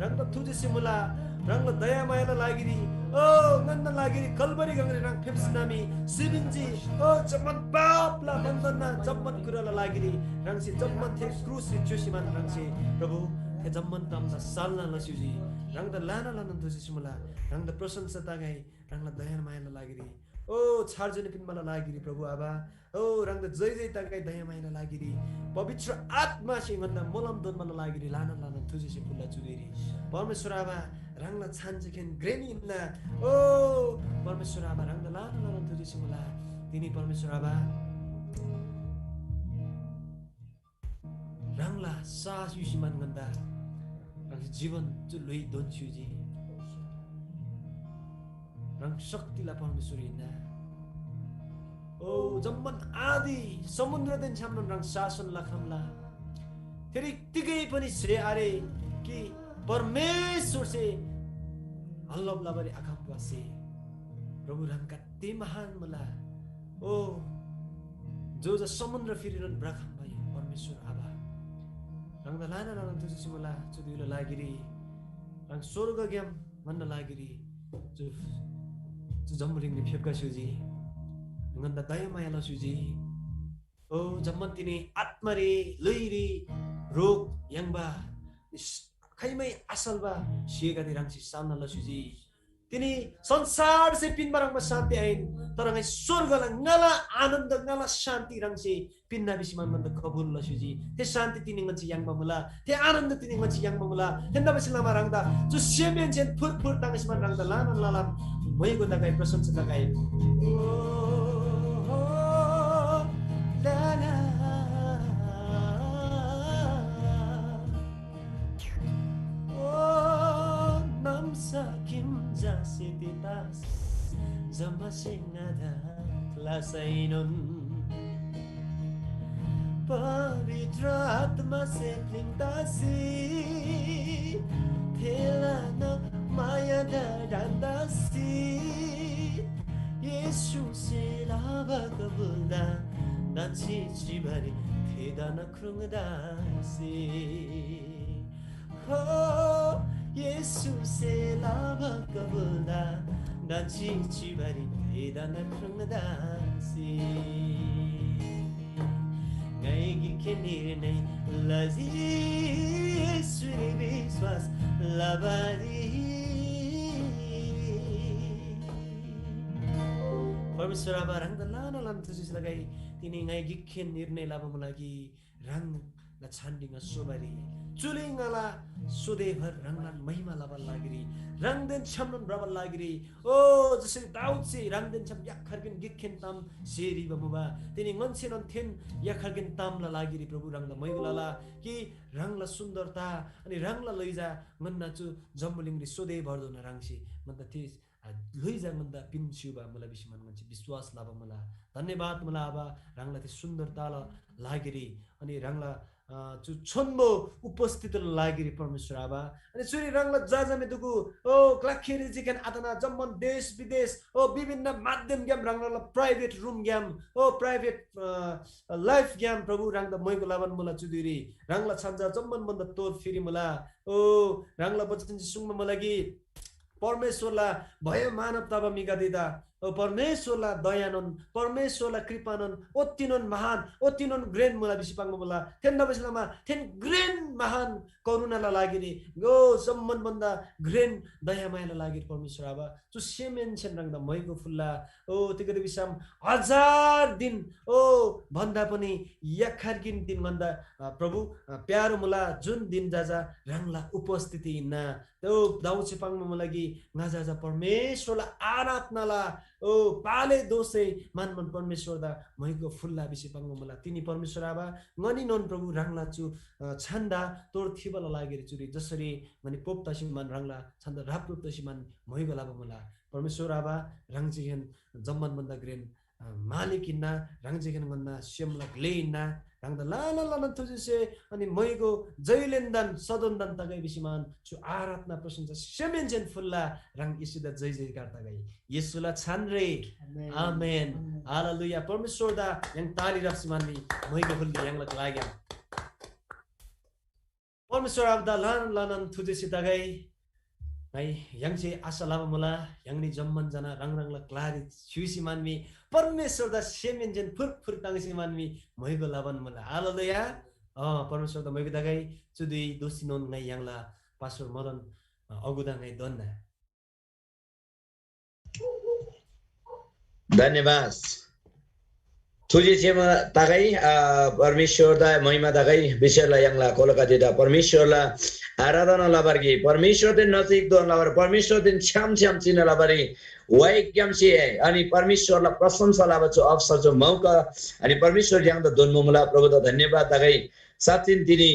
rangga tuji simula rangga daya maya lagiri oh nganda lagiri kalbari gangre rang phepsnami sibinji oh jaman bap la bandana jaman kurala lagiri rangsi jaman the cruise chusiman rangsi prabhu he jaman tamna salna lasuji rangda lana lana tuji simula rangda prasansa tagai rangla daya maya lagiri oh charjani pin mala lagiri prabhu aba oh rangda jai jai tagai daya maya lagiri पवित्र आत्मा सिंहन्दा मोलम दोन मन लागिरी लाना लाना तुझे से पुल्ला चुदेरी परमेश्वराबा रंगला छानजखेन ग्रेनिना ओ परमेश्वराबा रंगला लाना लाना तुझे से मुला तिनी परमेश्वराबा रंगला सास युसिमान गन्दा रंग जीवन चुलोई दोन छुजी रंग शक्तिला परमेश्वरीना ओ जम्मन आदि समुद्र दिन छाम्न रंग शासन लखमला फेरि तिकै पनि श्रेय आरे कि परमेश्वर से अल्लाह बरी आँखा पासे प्रभु रंग कति महान मला ओ जो समुद्र फिरिरन ब्राखम भाइ परमेश्वर आभा रंग लाना लाना तुझे मला चुदिलो लागिरी रंग स्वर्ग ज्ञान मन लागिरी जो जम्मरिङ नि फेपका सुजी nganda daya maya la suji oh zaman tini atmare leiri rok yang ba khaimai asal ba siega ni rangsi samna la suji tini sansar se pin barang ma shanti ain tarangai surga la ngala anand ngala shanti rangsi pinna bisiman man da kabul la suji te shanti tini nganchi yang ba mula te anand tini nganchi yang ba mula henda bisila marangda ju semen chen phur phur tangisman rangda lanan lalam moi go dagai prasansa dagai Zamasingada klasainon Pavitra atma se plintasi Thelana maya dadandasi Yesu se lava kabulda Nansi chibari thedana krungdasi Oh Yesu se lava kabulda Nanchi chibari thedana krungdasi Ngai gi kenir nei lazi Yesu bi labari परमेश्वर अब रङ त लाना लान तुझिस लगाई तिनी ngai gikhen निर्णय लाबा मलाई रङ ल छान्डिङ सोबारी चुलिङला सुदेभर रङला महिमा लाबा लागिरी रङ देन छमन ब्रबा लागिरी ओ जसरी दाउद से रङ देन छम याखरगिन गिखेन ताम सेरी बमुबा तिनी ngonshenon थेन याखरगिन ताम ला लागिरी प्रभु रङ ल मैगुलाला कि रङ ल सुन्दरता अनि रङ ल लैजा मन्ना चु जम्मुलिङरी सोदेभर दोन रङसी मन्द थिस लैजा मन्द पिन्सिउबा मलाई बिसमान गन्छ विश्वास लाबा मला धन्यवाद मला आबा रङला ति सुन्दरता ल लागिरी अनि रङला चु छन्बो उपस्थित लागिरी परमेश्वर आबा अनि चुरी रङला जाजामे दुगु ओ क्लाखेरी जिकन आतना जम्मन देश विदेश ओ विभिन्न माध्यम ग्याम रङला प्राइभेट रुम ग्याम ओ प्राइभेट लाइफ ग्याम प्रभु रङदा मैको लावन मला चुदिरी रङला छन्जा जम्मन बन्द तोर फेरि मला ओ रङला बचन सुङमा मलागी परमेश्वरला भय मानवताबा मिगा दिदा परमेश्वरला दयानन परमेश्वरला कृपानन ओतिनन महान ओतिनन ग्रेन मला बिसिपाङ मला थेन नबसलामा थेन ग्रेन महान करुणाला लागिरी गो सम्मन बन्दा ग्रेन दया मायाला लागिर परमेश्वर आबा चु सेमेन छन रङदा मैको फुल्ला ओ तिगरे बिसम 1000 दिन ओ भन्दा पनि यखरगिन दिन भन्दा प्रभु प्यारो मला जुन दिन जाजा रङला उपस्थिति ना तो दाउद सिपाङ मलागी ngajaja परमेश्वरला आराधनाला ओ पाले दोसे मन मन परमेश्वर दा मैको फुल्ला बिसिपाङ मला तिनी परमेश्वर आबा ngani non प्रभु रङला चु छन्दा तोर थिबला लागेर चुरी जसरी ngani पोप्तासी मन रङला छन्दा राप्रोप्तासी मन मैको लाबा मला परमेश्वर आबा रङजिगन जम्मन बन्दा ग्रेन मालिकिना रङजिगन बन्दा सेमला ग्लेना रङदा लाला लाला तुझसे अनि मैको जयलेन्दन सदनदन तगै बिसिमान छु आराधना प्रशंसा सेमेन्जेन फुल्ला रङ यीशुदा जय जयकार तगै येशुला छानरे आमेन हालेलुया परमेश्वर दा yang ताली रफ्सिमाननि मैको फुल्ली यंगला लाग्या परमेश्वर आबदा लान लानन तुझसे तगै है यंगसे आशा लाबा मला यंगनि जम्मन जना रङ रङला क्लारी छुसी मानमी परमेश्वर दा सेमेन्जेन फुर फुर तांगसी मानमी मैगो लाबन मला हालेलुया परमेश्वर दा Mago दगै चुदी दोसिनोन ngai यंगला pastor Madan अगुदा ngai दन्ना धन्यवाद तुझे सेमा तगै परमेश्वर दा महिमा तगै विषयला यंगला कोलकाता परमेश्वरला आराधना लाबरगी परमेश्वर दिन नजिक दोन लाबर परमेश्वर दिन छ्याम छ्याम चिन लाबरी वाइक्यम से अनि परमेश्वरला प्रशंसा लाबछु अवसर जो मौका अनि परमेश्वर yang द दोन मुला प्रभु द धन्यवाद तगै साचिन तिनी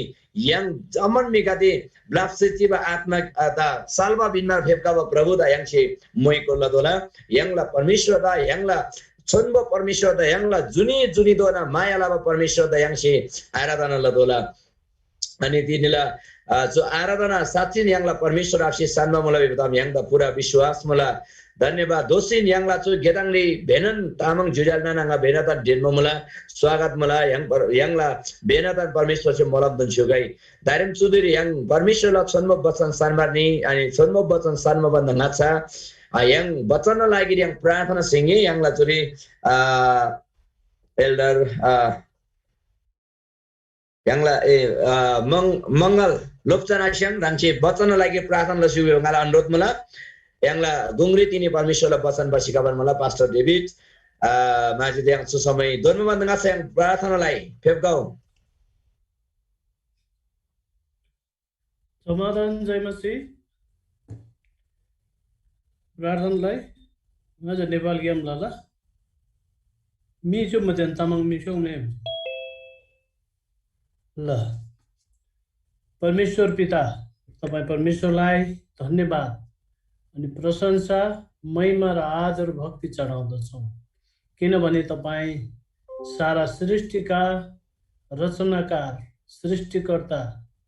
yang अमन मिगादि ब्लाफसेची बा आत्मा दा सालबा बिनमार फेपका प्रभु द yang से मोइको लदोला yang ला परमेश्वर दा yang ला छन्बो परमेश्वर दा yang ला जुनी जुनी दोना माया लाबा परमेश्वर दा yang से आराधना लदोला अनि तिनीला जो आराधना साचिन yang ला परमेश्वर आपसी सानमा मला बिताम yang दा पूरा विश्वास मला धन्यवाद दोसिन yang ला चु गेदाङली भेनन तामाङ जुजालना नाङा भेनाता डेन्मो मला स्वागत मला yang ला भेनाता परमेश्वर से मलम दन्सुगै दारिम चुदिरी yang परमेश्वर ला छन्म वचन सानबारनी अनि छन्म वचन सानमा बन्द नाचा yang वचन लागि yang प्रार्थना सिंगे yang ला चुरी एल्डर yang ला मंगल लोपचना सिंग रांची वचन लागि प्रार्थना लसुयो ngala अनुरोध मला yang ला गुंगरी तिनी परमेश्वरला वचन बसिकाबन मला पास्टर डेभिड माजे yang सुसमय दोनमा बन्द yang प्रार्थनालाई फेपगाउ समाधान जयमसी प्रार्थनालाई नज नेपाल गेम लाला मिसो मजन तामाङ मिसो ने ल परमेश्वर पिता तपाई परमेश्वरलाई धन्यवाद अनि प्रशंसा महिमा र आदर भक्ति चढाउँदछौं किनभने तपाई सारा सृष्टिका रचनाकार सृष्टिकर्ता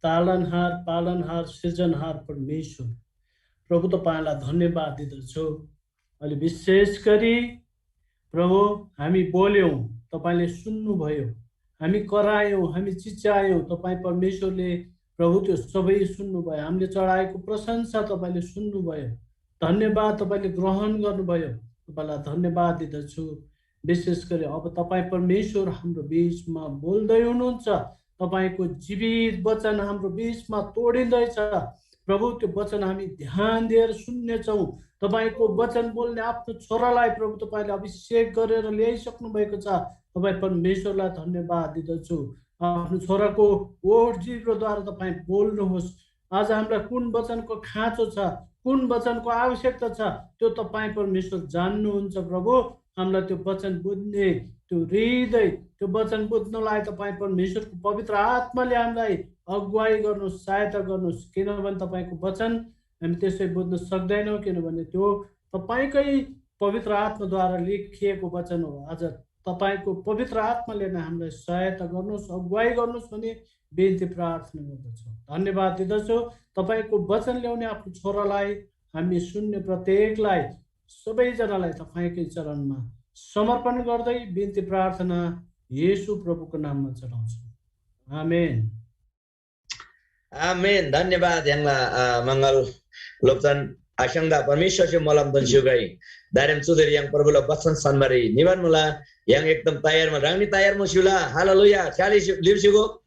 तालनहार पालनहार सृजनहार परमेश्वर प्रभु तपाईलाई धन्यवाद दिदछु अहिले विशेष गरी प्रभु हामी बोल्यौं तपाईले सुन्नुभयो हामी करायौं हामी चिच्चायौं तपाई परमेश्वरले प्रभु त्यो सबै सुन्नुभयो हामीले चढाएको प्रशंसा तपाईले सुन्नुभयो धन्यवाद तपाईले ग्रहण गर्नुभयो तपाईलाई धन्यवाद दिदछु विशेष गरी अब तपाई परमेश्वर हाम्रो बीचमा बोल्दै हुनुहुन्छ तपाईको जीवित वचन हाम्रो बीचमा तोडिँदैछ प्रभु त्यो वचन हामी ध्यान दिएर सुन्नेछौँ। तपाईँको वचन बोल्ने आफ्नो छोरालाई प्रभु तपाईँले अभिषेक गरेर ल्याइसक्नु भएको छ। तपाईँ परमेश्वरलाई धन्यवाद दिँदछु। आफ्नो छोराको ओठ जिब्रोद्वारा तपाईँ बोल्नुहोस्। आज हामीलाई कुन वचनको खाँचो छ, कुन वचनको आवश्यकता छ, त्यो तपाईँ परमेश्वर जान्नुहुन्छ प्रभु। हामीलाई त्यो वचन बुझ्ने त्यो हृदय, त्यो वचन बुझ्नलाई तपाईँ परमेश्वरको पवित्र आत्माले हामीलाई अगुवाई गर्नुहोस्, सहायता गर्नुहोस्। किनभने तपाईँको वचन हामी त्यसै बुझ्न सक्दैनौँ, किनभने त्यो तपाईँकै पवित्र आत्माद्वारा लेखिएको वचन हो। आज तपाईँको पवित्र आत्माले नै हामीलाई सहायता गर्नुहोस्, अगुवाई गर्नुहोस् भन्ने बिन्ती प्रार्थना गर्दछु। धन्यवाद दिँदछु तपाईँको वचन ल्याउने आफ्नो छोरालाई, हामी सुन्ने प्रत्येकलाई, सबैजनालाई तपाईँकै चरणमा समर्पण गर्दै बिन्ती प्रार्थना येशू प्रभुको नाममा चढाउँछु। आमेन। Amin. Dhanyabad yang mangal lopsan asyangda permission si malam dan syugai. Dalam sudari yang perbulan basan sanmari. Niban mula yang ekdam tayar mal rangni tayar musyula. Haleluya. Chali liv syugo.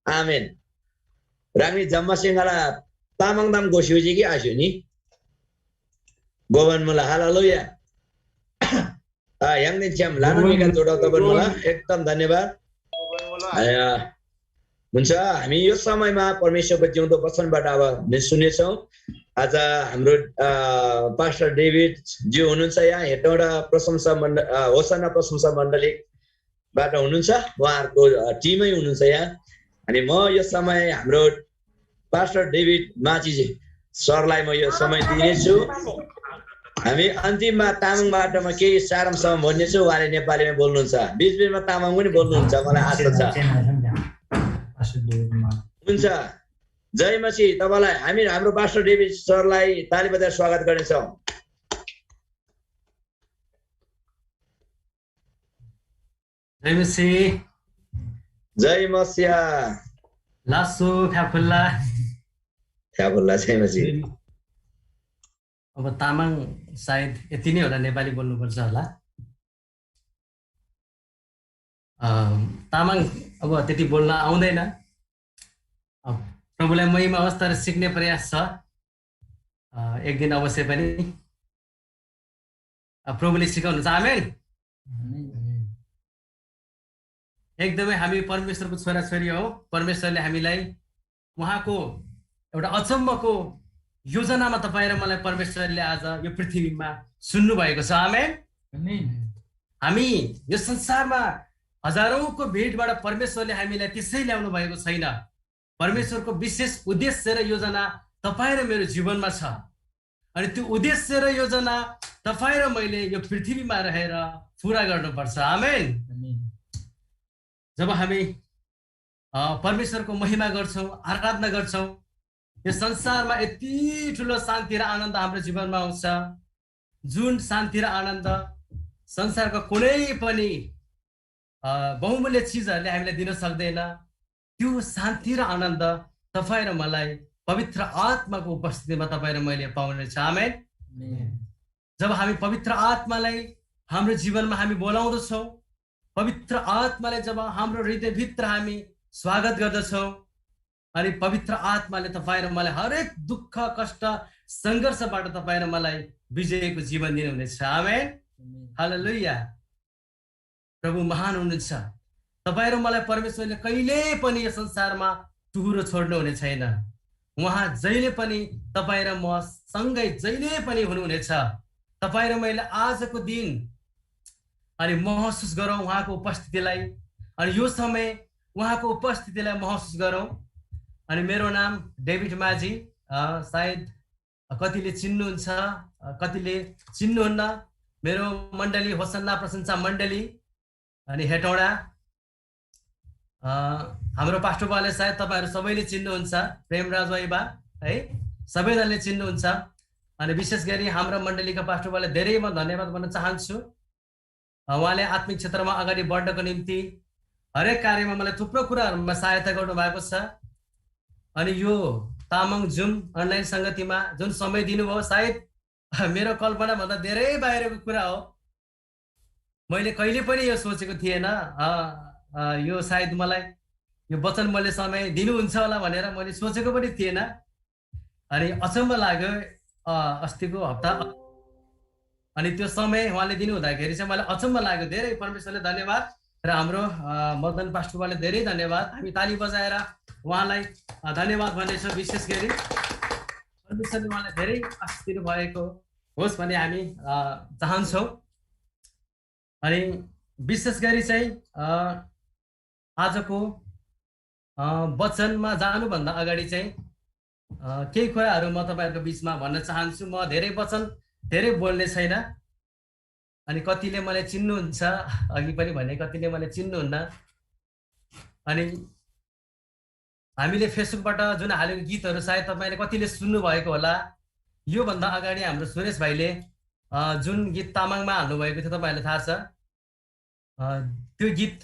Amin. Rangni jamma singala tamang dam gosyuji ki asyuni. Goban mula haleluya. Yang ni jam lana mikan jodoh taban mula ekdam dhanyabad. हुन्छ। हामी यो समयमा परमेश्वरको जिउँदो वचनबाट अब सुन्नेछौँ। आज हाम्रो pastor David ज्यू हुनुहुन्छ यहाँ हेटौँडा प्रशंसा होसाना प्रशंसा मण्डलीबाट हुनुहुन्छ, उहाँहरूको टिमै हुनुहुन्छ यहाँ। अनि म यो समय हाम्रो पास्टर डेभिड माझी सरलाई म यो समय दिनेछु। हामी अन्तिममा तामाङबाट म केही सारांशमा भन्नेछु, उहाँले नेपालीमा बोल्नुहुन्छ, बिचबिचमा तामाङ पनि बोल्नुहुन्छ, मलाई आशा छ। हुन्छ। जय मसीह। तपाईलाई हामी हाम्रो पास्टर डेभिड सरलाई ताली बजाएर स्वागत गर्नेछौँ। जय मसीह। जय मसीह। लासो फ्याफुल्ला। फ्याफुल्ला जय मसीह। अब तामाङ सायद यति नै होला, नेपाली बोल्नुपर्छ होला। तामाङ अब त्यति बोल्न आउँदैन। प्रभुलाई महिमा होस्, तर सिक्ने प्रयास छ। एक दिन अवश्य पनि प्रभुले सिकाउनुहुन्छ। आमेन। एकदमै हामी परमेश्वरको छोराछोरी हौ। परमेश्वरले हामीलाई उहाँको एउटा अचम्मको योजनामा तपाईँ र मलाई परमेश्वरले आज यो पृथ्वीमा सुन्नु भएको छ। आमेन। हामी यो संसारमा हजारौंको भिडबाट परमेश्वरले हामीलाई त्यसै ल्याउनु भएको छैन। परमेश्वरको विशेष उद्देश्य र योजना तपाईँ र मेरो जीवनमा छ। अनि त्यो उद्देश्य र योजना तपाईँ र मैले यो पृथ्वीमा रहेर पुरा गर्नुपर्छ। आमेन। जब हामी परमेश्वरको महिमा गर्छौँ, आराधना गर्छौँ, यो संसारमा यति ठुलो शान्ति र आनन्द हाम्रो जीवनमा आउँछ, जुन शान्ति र आनन्द संसारको कुनै पनि बहुमूल्य चिजहरूले हामीलाई दिन सक्दैन। त्यो शान्ति र आनन्द तपाईँ र मलाई पवित्र आत्माको उपस्थितिमा तपाईँ र मैले पाउनेछ। आमेन। जब हामी पवित्र आत्मालाई हाम्रो जीवनमा हामी बोलाउँदछौँ, पवित्र आत्माले जब हाम्रो हृदयभित्र हामी स्वागत गर्दछौँ, अनि पवित्र आत्माले तपाईँ र मलाई हरेक दुःख कष्ट सङ्घर्षबाट तपाईँ र मलाई विजयको जीवन दिनुहुनेछ। आमेन। हालेलुया। प्रभु महान हुनुहुन्छ। तपाईँ र मलाई परमेश्वरले कहिले पनि यो संसारमा टुहुरो छोड्नु हुने छैन। उहाँ जहिले पनि तपाईँ र म सँगै जहिले पनि हुनुहुनेछ। तपाईँ र मैले आजको दिन अनि महसुस गरौँ उहाँको उपस्थितिलाई, अनि यो समय उहाँको उपस्थितिलाई महसुस गरौँ। अनि मेरो नाम डेभिड माझी। सायद कतिले चिन्नुहुन्छ, कतिले चिन्नुहुन्न। मेरो मण्डली होसन्ना प्रशंसा मण्डली अनि हेटौडा। हाम्रो पास्टर बाले सायद तपाईँहरू सबैले चिन्नुहुन्छ, प्रेमराज वाइबा है, सबैजनाले चिन्नुहुन्छ। अनि विशेष गरी हाम्रो मण्डलीका पास्टर बाले धेरै म धन्यवाद भन्न चाहन्छु। उहाँले आत्मिक क्षेत्रमा अगाडि बढ्नको निम्ति हरेक कार्यमा मलाई थुप्रो कुराहरूमा सहायता गर्नु भएको छ। अनि यो तामाङ जुम अनलाइन सङ्गतिमा जुन समय दिनुभयो, सायद मेरो कल्पना भन्दा धेरै बाहिरको कुरा हो। मैले कहिले पनि यो सोचेको थिएन। यो सायद मलाई यो वचन मैले समय दिनुहुन्छ होला भनेर मैले सोचेको पनि थिएन। अनि अचम्म लाग्यो अस्तिको हप्ता अनि त्यो समय उहाँले दिनु हुँदाखेरि चाहिँ मलाई अचम्म लाग्यो। धेरै परमेश्वरले धन्यवाद र हाम्रो मदन पास्टरले धेरै धन्यवाद। हामी ताली बजाएर उहाँलाई धन्यवाद भन्नेछौँ। विशेष गरी परमेश्वरले उहाँलाई धेरै आशिष दिनु भएको होस् भन्ने हामी चाहन्छौँ। अनि विशेष गरी चाहिँ आजको वचनमा जानुभन्दा अगाडि चाहिँ केही कुराहरू म तपाईँहरूको बिचमा भन्न चाहन्छु। म धेरै बोल्ने छैन। अनि कतिले मलाई चिन्नुहुन्छ, अघि पनि भने कतिले मलाई चिन्नुहुन्न। अनि हामीले फेसबुकबाट जुन हालेको गीतहरू सायद तपाईँले कतिले सुन्नु भएको होला। योभन्दा अगाडि हाम्रो सुरेश भाइले जुन गीत तामाङमा हाल्नुभएको थियो तपाईँहरूलाई थाहा छ त्यो गीत।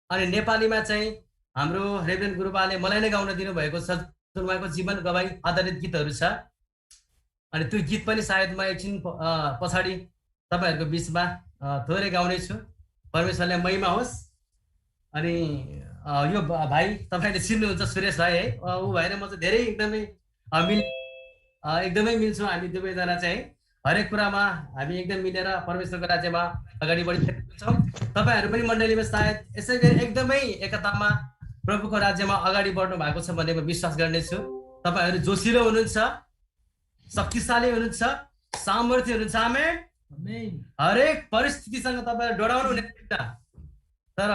अनि नेपालीमा चाहिँ हाम्रो रेभरेन्ड गुरुबाले मलाई नै गाउन दिनुभएको छ, जुन उहाँको जीवन गवाई आधारित गीतहरू छ। अनि त्यो गीत पनि सायद म एकछिन पछाडि तपाईँहरूको बिचमा थोरै गाउने छु। परमेश्वरले महिमा होस्। अनि यो भाइ तपाईँले चिन्नुहुन्छ, सुरेश भाइ है। ऊ भएर म चाहिँ धेरै एकदमै मिल्छौँ। हामी दुवैजना चाहिँ हरेक कुरामा हामी एकदम मिलेर परमेश्वरको राज्यमा अगाडि बढिरहेका छौँ। तपाईँहरू पनि मण्डलीमा सायद यसै गरी एकदमै एकतामा प्रभुको राज्यमा अगाडि बढ्नु भएको छ भन्ने म विश्वास गर्नेछु। तपाईँहरू जोसिलो हुनुहुन्छ, शक्तिशाली हुनुहुन्छ, सामर्थ्य हुनुहुन्छ। आमेन। हरेक परिस्थितिसँग तपाईँहरू डराउनु हुने तर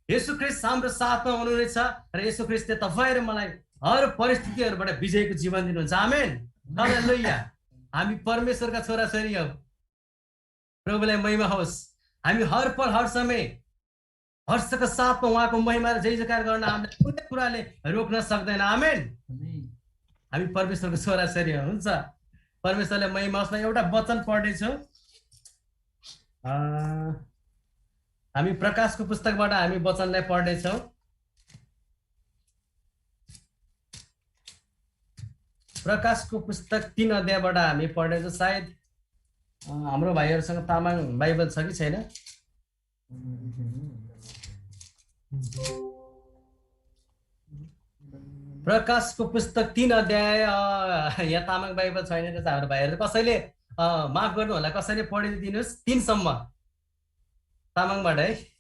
येशू ख्रीष्ट हाम्रो साथमा हुनुहुनेछ र येशू ख्रीष्टले तपाईँ र मलाई हर परिस्थितिहरूबाट विजयको जीवन दिनुहुन्छ। आमेन। हालेलुया। हामी परमेश्वरका छोराछोरी हौ। प्रभुलाई महिमा होस्। हामी हर पल हर समय हर्षका साथमा उहाँको महिमा र जय जयकार गर्न हामीलाई कुनै कुराले रोक्न सक्दैन। आमेन। हामी परमेश्वरको छोराछोरी हुन्छ। परमेश्वरले महिमा होस्। एउटा वचन पढ्नेछु। हामी प्रकाशको पुस्तकबाट हामी वचनलाई पढ्नेछौँ। प्रकाशको पुस्तक 3 अध्यायबाट हामी पढ्नेछौँ। सायद हाम्रो भाइहरूसँग तामाङ बाइबल छ कि छैन? प्रकाशको पुस्तक 3 अध्याय। यहाँ तामाङ बाइबल छैन रहेछ हाम्रो भाइहरू। कसैले माफ गर्नु होला, कसैले पढिदिनुहोस् 3 सम्म तामाङबाट है।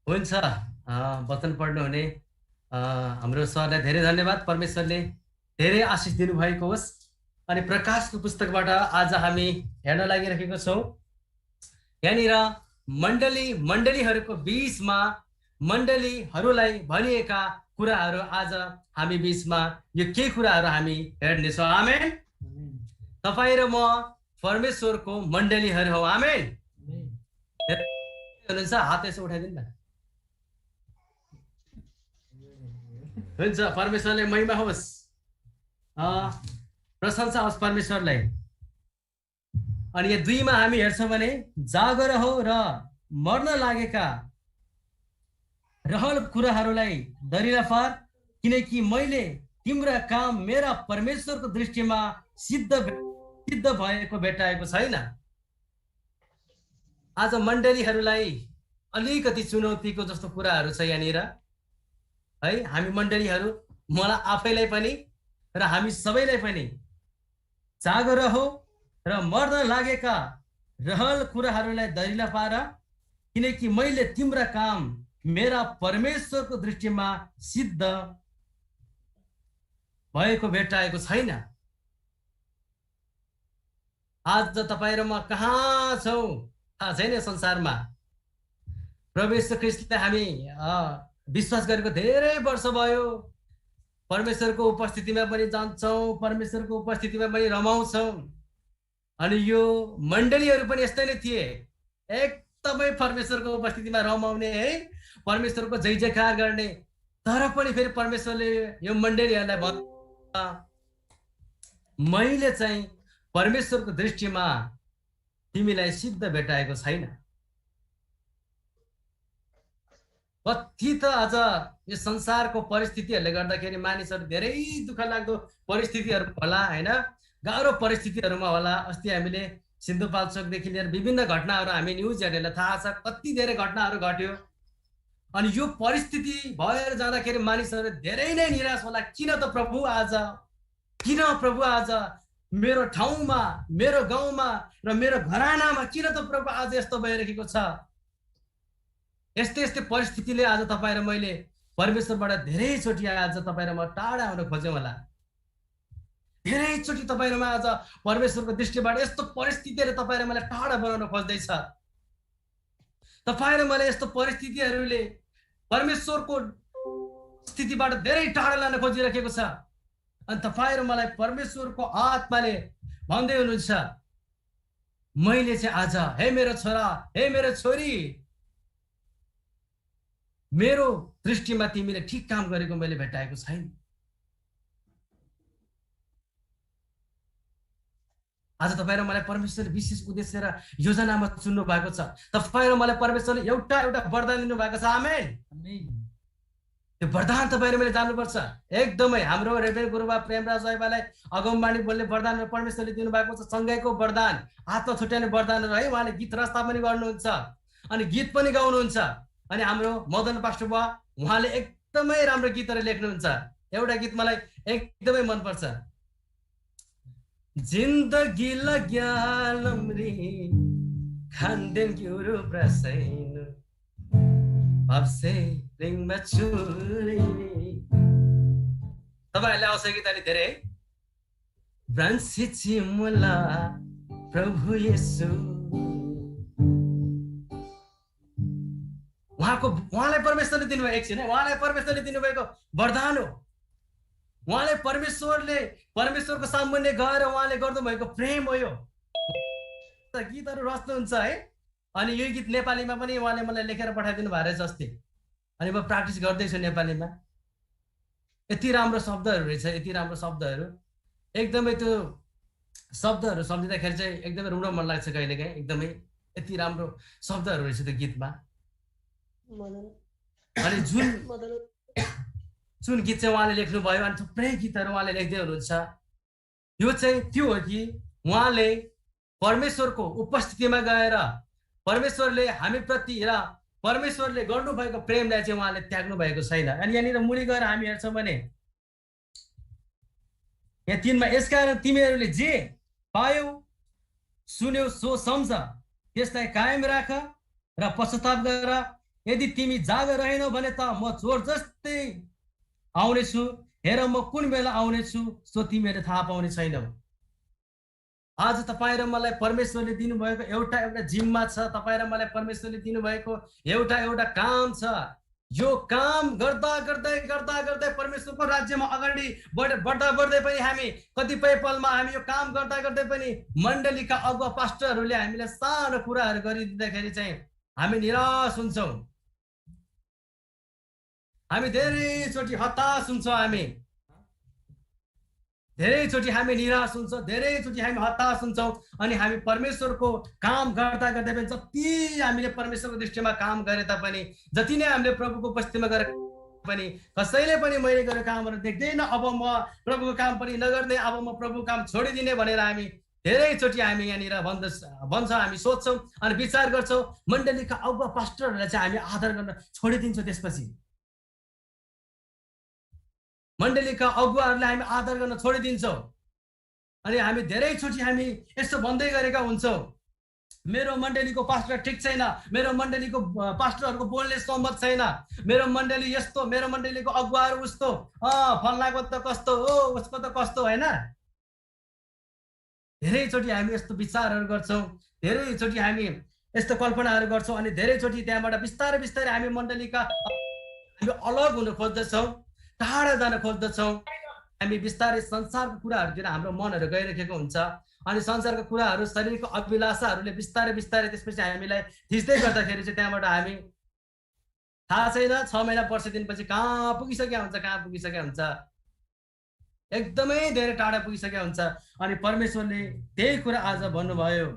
हुन्छ। वचन पढ्नु हुने हाम्रो सरलाई धेरै धन्यवाद। परमेश्वरले धेरै आशिष दिनुभएको होस्। अनि प्रकाशको पुस्तकबाट आज हामी हेर्न लागिरहेको छौँ। यहाँनिर मण्डलीहरूको बीचमा मण्डलीहरूलाई भनिएका कुराहरू आज हामी बीचमा यो के कुराहरू हामी हेर्नेछौँ। आमेन। तपाईँ र म परमेश्वरको मण्डलीहरू हौ। आमेन। हुनुहुन्छ? हात यसो उठाइदिनु न। हुन्छ। परमेश्वरले महिमा होस्। प्रशंसा होस् परमेश्वरलाई। अनि यो 2 मा हामी हेर्छौँ भने जागर हो र मर्न लागेका रहल कुराहरूलाई दरिला पार, किनकि मैले तिम्रा काम मेरा परमेश्वरको दृष्टिमा सिद्ध सिद्ध भएको भेटाएको छैन। आज मण्डलीहरूलाई अलिकति चुनौतीको जस्तो कुराहरू छ यहाँनिर है। हामी मण्डलीहरू, मलाई आफैलाई पनि र हामी सबैलाई पनि जागो रहो र मर्न लागेका रहल कुराहरूलाई दैला पार, किनकि मैले तिम्रा काम मेरा परमेश्वरको दृष्टिमा सिद्ध भएको भेटाएको छैन। आज तपाईँ र म कहाँ छौँ थाहा छैन संसारमा। प्रभु येशू ख्रीष्टले हामी विश्वास गरेको धेरै वर्ष भयो। परमेश्वरको उपस्थितिमा पनि जान्छौँ, परमेश्वरको उपस्थितिमा पनि रमाउँछौँ। अनि यो मण्डलीहरू पनि यस्तै नै थिए, एकदमै परमेश्वरको उपस्थितिमा रमाउने है, परमेश्वरको जय जयकार गर्ने। तर पनि फेरि परमेश्वरले यो मण्डलीहरूलाई भन्नु, मैले चाहिँ परमेश्वरको दृष्टिमा तिमीलाई सिद्ध भेटाएको छैन। कति त आज यो संसारको परिस्थितिहरूले गर्दाखेरि मानिसहरू धेरै दुःख लाग्दो परिस्थितिहरू होला हैन, गाह्रो परिस्थितिहरूमा होला। अस्ति हामीले सिन्धुपाल्चोकदेखि लिएर विभिन्न घटनाहरू हामी न्युज हेर्नेलाई थाहा छ, कति धेरै घटनाहरू घट्यो। अनि यो परिस्थिति भएर जाँदाखेरि मानिसहरू धेरै नै निराश होला। किन त प्रभु आज, किन प्रभु आज मेरो ठाउँमा, मेरो गाउँमा र मेरो घरानामा किन त प्रभु आज यस्तो भइरहेको छ। यस्तै यस्तै परिस्थितिले आज तपाईँ र मैले परमेश्वरबाट धेरैचोटि आज तपाईँ र म टाढा हुन खोज्यौँ होला। धेरैचोटि तपाईँ र म आज परमेश्वरको दृष्टिबाट यस्तो परिस्थितिले तपाईँ र मलाई टाढा बनाउन खोज्दैछ। तपाईँ र मलाई यस्तो परिस्थितिहरूले परमेश्वरको स्थितिबाट धेरै टाढा लान खोजिरहेको छ। अनि तपाईँ र मलाई परमेश्वरको आत्माले भन्दै हुनुहुन्छ, मैले चाहिँ आज, हे मेरो छोरा, हे मेरो छोरी, मेरो दृष्टिमा तिमीले ठिक काम गरेको मैले भेटाएको छैन। आज तपाईँ र मलाई परमेश्वरले विशेष उद्देश्य र योजनामा चुन्नु भएको छ। तपाईँ र मलाई परमेश्वरले एउटा वरदान दिनु भएको छ। आमेन। त्यो वरदान तपाईँ र मैले जान्नुपर्छ। एकदमै हाम्रो रेभेन गुरुबा प्रेमराज साहिबलाई अगमवाणी बोल्ने वरदान परमेश्वरले दिनुभएको छ। सँगैको वरदान, आत्मा छुट्याउने वरदानहरू है। उहाँले गीत रचना पनि गर्नुहुन्छ अनि गीत पनि गाउनुहुन्छ। अनि हाम्रो मदन पास्टर बुवा, उहाँले एकदमै राम्रो गीतहरू लेख्नुहुन्छ। एउटा गीत मलाई एकदमै मनपर्छ, जिन्दगी लाग्यालम रे खान्देन क्युरो प्रसैन भाप्से रिङमा छुरी। तपाईहरुले आउँछ गीत अलि धेरै है। ब्रान्सी चिमुला प्रभु येशू, उहाँलाई परमेश्वरले दिनुभएको, एकछिन है, उहाँलाई परमेश्वरले दिनुभएको वरदान हो। उहाँले परमेश्वरको सामुन्ने गएर उहाँले गर्नु भएको प्रेम हो। यो गीतहरू रच्नुहुन्छ है। अनि यो गीत नेपालीमा पनि उहाँले मलाई लेखेर पठाइदिनु भएको रहेछ अस्ति। अनि म प्र्याक्टिस गर्दैछु नेपालीमा। यति राम्रो शब्दहरू रहेछ, यति राम्रो शब्दहरू। एकदमै त्यो शब्दहरू सम्झिँदाखेरि चाहिँ एकदमै रुन मन लाग्छ कहिलेकाहीँ। एकदमै यति राम्रो शब्दहरू रहेछ त्यो गीतमा। अनि जुन गीत चाहिँ उहाँले लेख्नुभयो, अनि थुप्रै गीतहरू उहाँले लेख्दै हुनुहुन्छ। यो चाहिँ त्यो हो कि उहाँले परमेश्वरको उपस्थितिमा गएर परमेश्वरले हामीप्रति र परमेश्वरले गर्नुभएको प्रेमलाई चाहिँ उहाँले त्याग्नु भएको छैन। अनि यहाँनिर मुनि गएर हामी हेर्छौँ भने यहाँ 3मा, यसकारण तिमीहरूले जे पायौ सुन्यौ सो सम्झ, त्यसलाई कायम राख र पश्चाताप गर। यदि तिमी जाग रहेनौ भने त म चोर जस्तै आउनेछु। हेर म कुन बेला आउनेछु सो तिमीहरूले थाहा पाउने छैनौ। आज तपाईँ र मलाई परमेश्वरले दिनुभएको एउटा जिम्मा छ। तपाईँ र मलाई परमेश्वरले दिनुभएको एउटा काम छ। यो काम गर्दा गर्दै परमेश्वरको राज्यमा अगाडि बढ्दै पनि हामी कतिपय पलमा हामी यो काम गर्दा पनि मण्डलीका अगुवा पास्टरहरूले हामीलाई सानो कुराहरू गरिदिँदाखेरि चाहिँ हामी निराश हुन्छौँ। हामी धेरैचोटि हताश हुन्छौँ। हामी धेरैचोटि हामी निराश हुन्छौँ, धेरैचोटि हामी हताश हुन्छौँ। अनि हामी परमेश्वरको काम गर्दा पनि जति हामीले परमेश्वरको दृष्टिमा काम गरे तापनि, जति नै हामीले प्रभुको उपस्थितिमा गरे पनि कसैले पनि मैले गरेको कामहरू देख्दैन, अब म प्रभुको काम पनि नगर्दै, अब म प्रभुको काम छोडिदिने भनेर हामी धेरैचोटि हामी यहाँनिर भन्छौँ, हामी सोध्छौँ अनि विचार गर्छौँ, मण्डलीका अगुवा पास्टरहरूलाई चाहिँ हामी आदर गर्न छोडिदिन्छौँ। त्यसपछि मण्डलीका अगुवाहरूलाई हामी आदर गर्न छोडिदिन्छौँ अनि हामी धेरैचोटि हामी यस्तो भन्दै गरेका हुन्छौँ, मेरो मण्डलीको पास्टर ठिक छैन, मेरो मण्डलीको पास्टरहरूको बोल्ने सम्मत छैन, मेरो मण्डली यस्तो, मेरो मण्डलीको अगुवाहरू उस्तो, फल्लाको त कस्तो हो, उसको त कस्तो, होइन? धेरैचोटि हामी यस्तो विचारहरू गर्छौँ, धेरैचोटि हामी यस्तो कल्पनाहरू गर्छौँ अनि धेरैचोटि त्यहाँबाट बिस्तारै बिस्तारै हामी मण्डलीका हामी अलग हुन खोज्दछौँ, टाढा जान खोज्दछौँ। हामी बिस्तारै संसारको कुराहरूतिर हाम्रो मनहरू गइरहेको हुन्छ अनि संसारको कुराहरू, शरीरको अभिलाषाहरूले बिस्तारै बिस्तारै त्यसपछि हामीलाई थिच्दै गर्दाखेरि चाहिँ त्यहाँबाट हामी थाहा छैन 6 महिना वर्ष दिनपछि कहाँ पुगिसकेका हुन्छ, एकदमै धेरै टाढा पुगिसकेका हुन्छ। अनि परमेश्वरले त्यही कुरा आज भन्नुभयो,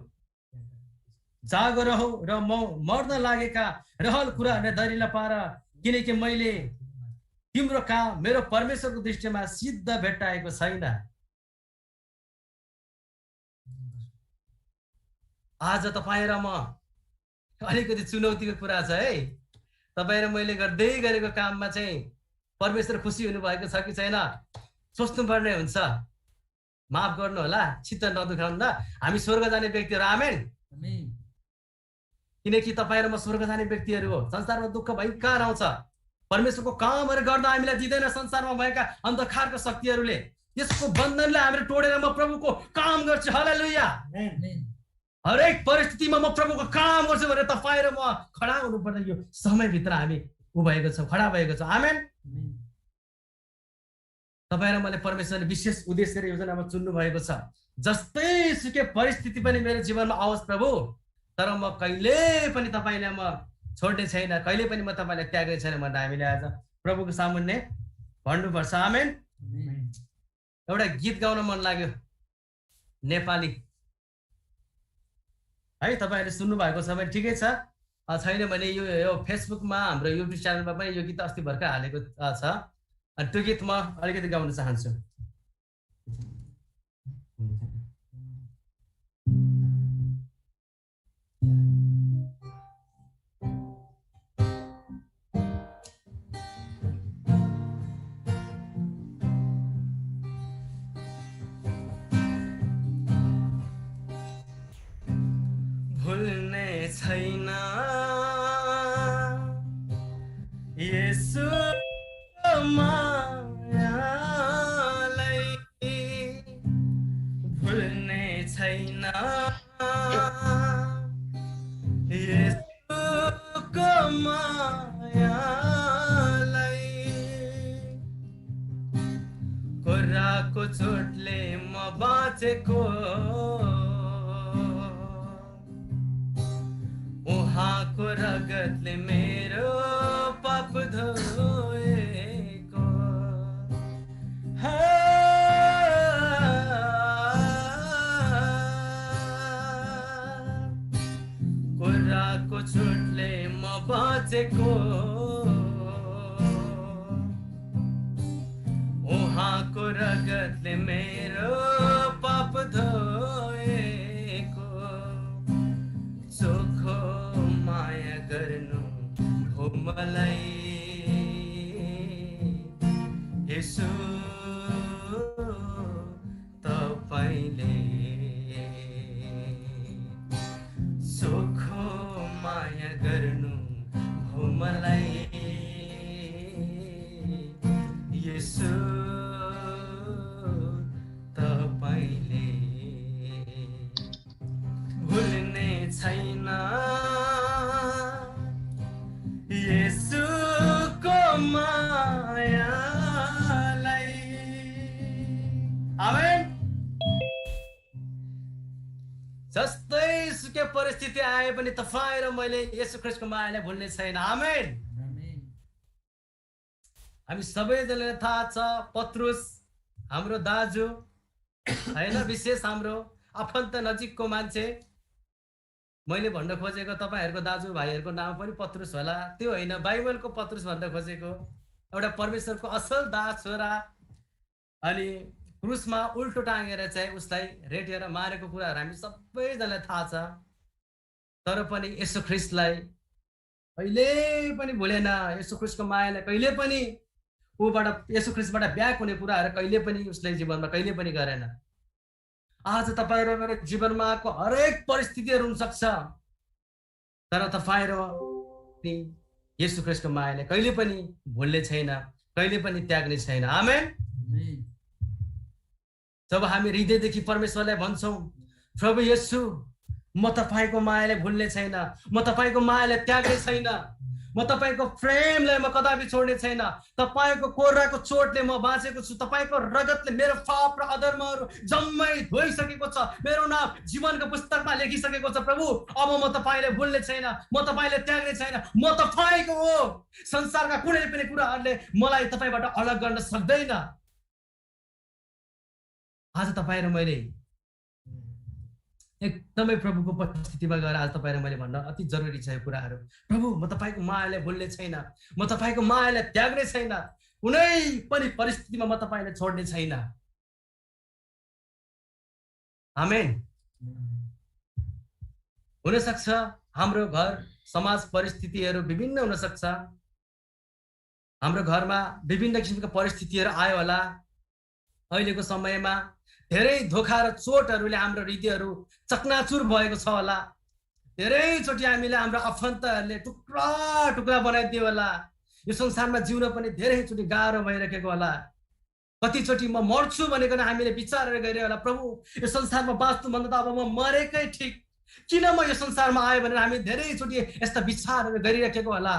जागो रहौ र मर्न लागेका रहल कुराहरूलाई दैनिक पार, किनकि मैले तिम्रो काम मेरो परमेश्वरको दृष्टिमा सिद्ध भेट्टाएको छैन। आज तपाईँ र म अलिकति चुनौतीको कुरा छ है। तपाईँ र मैले गर्दै गरेको काममा चाहिँ परमेश्वर खुसी हुनुभएको छ कि छैन सोच्नुपर्ने हुन्छ। माफ गर्नु होला, चित्त नदुखाउनु न, हामी स्वर्ग जाने व्यक्तिहरू, आमेन। किनकि तपाईँ र म स्वर्ग जाने व्यक्तिहरू हो। संसारमा दुःख भयङ्कर आउँछ, परमेश्वरको कामहरू गर्दा हामीलाई दिँदैन संसारमा भएका अन्धकारको शक्तिहरूले। यसको बन्धनलाई हामीले तोडेर म प्रभुको काम गर्छु, हालेलुया। हरेक परिस्थितिमा म प्रभुको काम गर्छु भनेर तपाईँ र म खडा हुनुपर्ने यो समयभित्र हामी उभएको छौँ, खडा भएको छौँ, आमेन। तपाईँ र मैले परमेश्वरले विशेष उद्देश्य र योजनामा चुन्नु भएको छ। जस्तै सुकै परिस्थिति पनि मेरो जीवनमा आओस् प्रभु, तर म कहिले पनि तपाईँलाई म छोड्ने छैन, कहिले पनि म तपाईँलाई त्याग्ने छैन भनेर हामीले आज प्रभुको सामुन्ने भन्नुपर्छ, आमेन। एउटा गीत गाउन मन लाग्यो नेपाली है, तपाईँहरूले सुन्नु भएको छ भने ठिकै छ, छैन भने यो फेसबुकमा हाम्रो युट्युब च्यानलमा पनि यो गीत अस्ति भर्खर हालेको छ। अनि त्यो गीत म अलिकति गाउन चाहन्छु। भुल्ने छैन येशू मायालाई, भुल्ने छैन येशूको मायालाई। कोराको चोटले म बाँचेको, उहाँको रगतले मेरो पाप धोएको। कोराको चोटले म बाँचेको, उहाँको रगतले मेरो पाप धोएको। चोखो माया गर्नु हो मलाई येशू तपाईले, चोखो माया गर्नु हो मलाई येशू तपाईले। भुल्ने छैन येशूको मायालाई, आमेन। जस्तै सुकै परिस्थिति आए पनि तपाईँ र मैले येशू ख्रीष्टको मायालाई भुल्ने छैन, आमेन। हामी सबैजनालाई थाहा छ पत्रुस हाम्रो दाजु होइन, विशेष हाम्रो आफन्त नजिकको मान्छे। मैले भन्न खोजेको तपाईँहरूको दाजुभाइहरूको नाम पनि पत्रुस होला, त्यो होइन, बाइबलको पत्रुस भन्न खोजेको। एउटा परमेश्वरको असल दास छोरा अनि क्रुसमा उल्टो टाँगेर चाहिँ उसलाई रेटेर मारेको कुराहरू हामी सबैजनालाई थाहा छ। तर पनि येशू ख्रीष्टलाई कहिले पनि भुलेन। येशू ख्रीष्टको मायालाई कहिले पनि येशू ख्रीष्टबाट ब्याक हुने कुराहरू कहिले पनि उसले जीवनमा कहिले पनि गरेन। आज तपाईँ र मेरो जीवनमा आएको हरेक परिस्थितिहरू हुन सक्छ, तर तपाईँ र येशू ख्रीष्टको मायाले कहिले पनि भुल्ने छैन, कहिले पनि त्याग्ने छैन। आमेन। जब हामी हृदयदेखि परमेश्वरलाई भन्छौँ, प्रभु येशू म तपाईको मायाले भुल्ने छैन, म तपाईको मायाले त्याग्ने छैन, म तपाईको प्रेमलाई म कदापि छोड्ने छैन, तपाईको कोर्राको चोटले म बाँचेको छु, तपाईको रगतले मेरो पाप र अधर्महरू जम्मै धोइसकेको छ, मेरो नाम जीवनको पुस्तकमा लेखिसकेको छ। प्रभु अब म तपाईले भुल्ने छैन, म तपाईले त्याग्ने छैन, म तपाईको हो। संसारका कुनै पनि कुराहरूले मलाई तपाईबाट अलग गर्न सक्दैन। आज तपाईँ र मैले एकदमै प्रभुको उपस्थितिमा गएर आज तपाईँ र मैले भन्न अति जरुरी छ यो कुराहरू। प्रभु म तपाईको मायालाई भुल्ने छैन, म तपाईको मायालाई त्याग्ने छैन, कुनै पनि परिस्थितिमा म तपाईलाई छोड्ने छैन। आमेन। हुन सक्छ हाम्रो घर समाज परिस्थितिहरू विभिन्न हुन सक्छ, हाम्रो घरमा विभिन्न किसिमका परिस्थितिहरू आयो होला। अहिलेको समयमा धेरै धोखा र चोटहरूले हाम्रो हृदयहरू चकनाचुर भएको छ होला। धेरैचोटि हामीले हाम्रो आफन्तहरूले टुक्रा टुक्रा बनाइदियो होला। यो संसारमा जिउन पनि धेरैचोटि गाह्रो भइरहेको होला। कतिचोटि म मर्छु भनेको हामीले विचारहरू गरिरहे होला, प्रभु यो संसारमा बाँच्नु भन्दा त अब म मरेकै ठिक, किन म यो संसारमा आएँ भनेर हामी धेरैचोटि यस्ता विचारहरू गरिरहेको होला।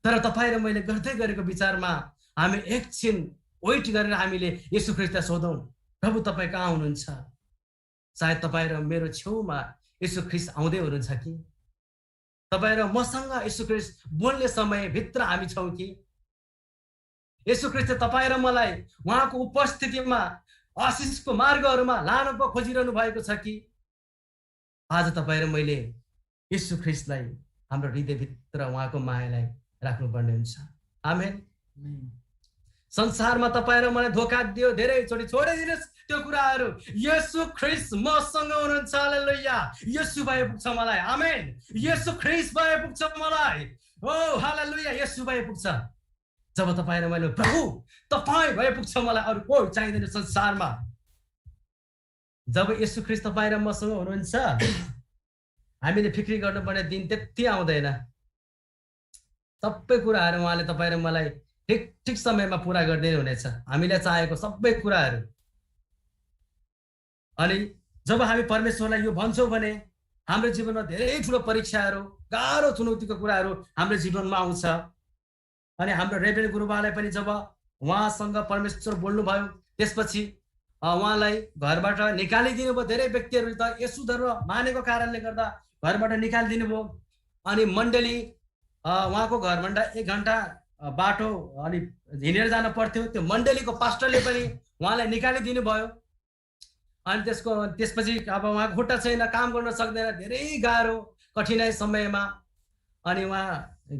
तर तपाईँ र मैले गर्दै गरेको विचारमा हामी एकछिन वेट गरेर हामीले येशू ख्रीष्टलाई सोधौँ, प्रभु तपाईँ कहाँ हुनुहुन्छ? सायद तपाईँ र मेरो छेउमा येशू ख्रीष्ट आउँदै हुनुहुन्छ कि? तपाईँ र मसँग येशू ख्रीष्ट बोल्ने समय भित्र हामी छौँ कि? येशू ख्रीष्टले तपाईँ र मलाई उहाँको उपस्थितिमा आशिषको मार्गहरूमा लान पो खोजिरहनु भएको छ कि? आज तपाईँ र मैले येशू ख्रीष्टलाई हाम्रो हृदयभित्र उहाँको मायालाई राख्नुपर्ने हुन्छ। आमेन। संसारमा तपाईँ र मलाई धोका दियो, धेरैचोटि छोडिदिनुहोस् त्यो कुराहरू। येशू ख्रीष्ट मसँग हुनुहुन्छ। हालेलुया। येशू भए पुग्छ मलाई। आमेन। येशू ख्रीष्ट भए पुग्छ मलाई। ओ हालेलुया। येशू भए पुग्छ। जब तपाईँ र मैले प्रभु तपाईँ भए पुग्छ मलाई, अरू कोही चाहिँदैन संसारमा। जब येशू ख्रीष्ट तपाईँ र मसँग हुनुहुन्छ, हामीले फिक्री गर्नुपर्ने दिन त्यति आउँदैन। सबै कुराहरू उहाँले तपाईँ र मलाई ठिक समयमा पुरा गरिदिनु हुनेछ, हामीले चाहेको सबै कुराहरू। अनि जब हामी परमेश्वरलाई यो भन्छौँ भने हाम्रो जीवनमा धेरै ठुलो परीक्षाहरू, गाह्रो चुनौतीको कुराहरू हाम्रो जीवनमा आउँछ। अनि हाम्रो रेभेन गुरुबालाई पनि जब उहाँसँग परमेश्वर बोल्नुभयो, त्यसपछि उहाँलाई घरबाट निकालिदिनु भयो। धेरै व्यक्तिहरू त येशू धर्म मानेको कारणले गर्दा घरबाट निकालिदिनु भयो। अनि मण्डली उहाँको घरभन्दा 1 घन्टा बाटो अनि हिँडेर जानु पर्थ्यो। त्यो मण्डलीको पास्टरले पनि उहाँलाई निकालिदिनु भयो। अनि त्यसपछि अब उहाँको खुट्टा छैन, काम गर्न सक्दैन, धेरै गाह्रो कठिनाइ समयमा। अनि उहाँ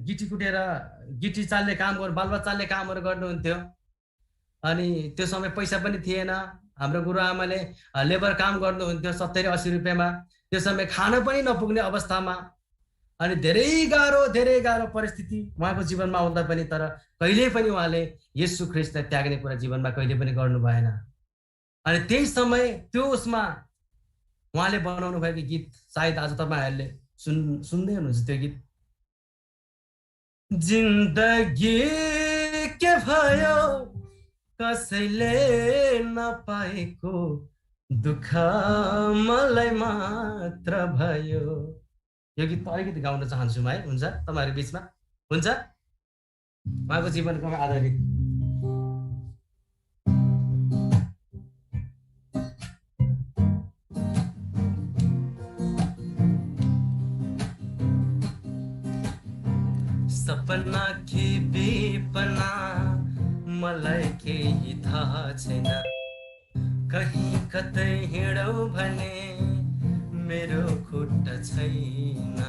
गिटी कुटेर गिटी चाल्ने काम गर्नु, बालुवा चाल्ने कामहरू गर्नुहुन्थ्यो। अनि त्यो समय पैसा पनि थिएन। हाम्रो गुरुआमाले लेबर काम गर्नुहुन्थ्यो 70-80 रुपियाँमा। त्यो समय खान पनि नपुग्ने अवस्थामा। अनि धेरै गाह्रो परिस्थिति उहाँको जीवनमा आउँदा पनि, तर कहिले पनि उहाँले येशू ख्रीष्टलाई त्याग्ने कुरा जीवनमा कहिले पनि गर्नु भएन। अनि त्यही समय त्यो उसमा उहाँले बनाउनु भएको गीत सायद आज तपाईहरूले सुन्दै हुनुहुन्छ त्यो गीत। जिन्दगी के भयो कसैले नपाएको, दुःख मलाई मात्र भयो। यो गीत अलिकति गाउन चाहन्छु म, है? हुन्छ तपाईँहरू बिचमा? हुन्छ। उहाँको जीवनको आधारित। सपना के बेपना मलाई केही थाहा छैन, कहीँ कतै हिँडौ भने मेरो खुट्टा छैन।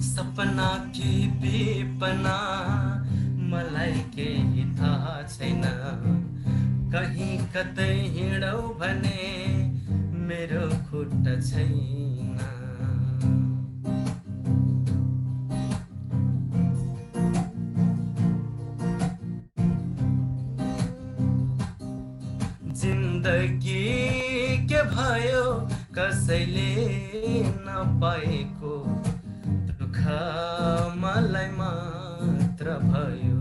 सपना के बेपना मलाई केही कतै हिँडौ भने मेरो खुट्टा छैन। जिन्दगी के भयो कसैले नपाएको, दुःख मलाई मात्र भयो।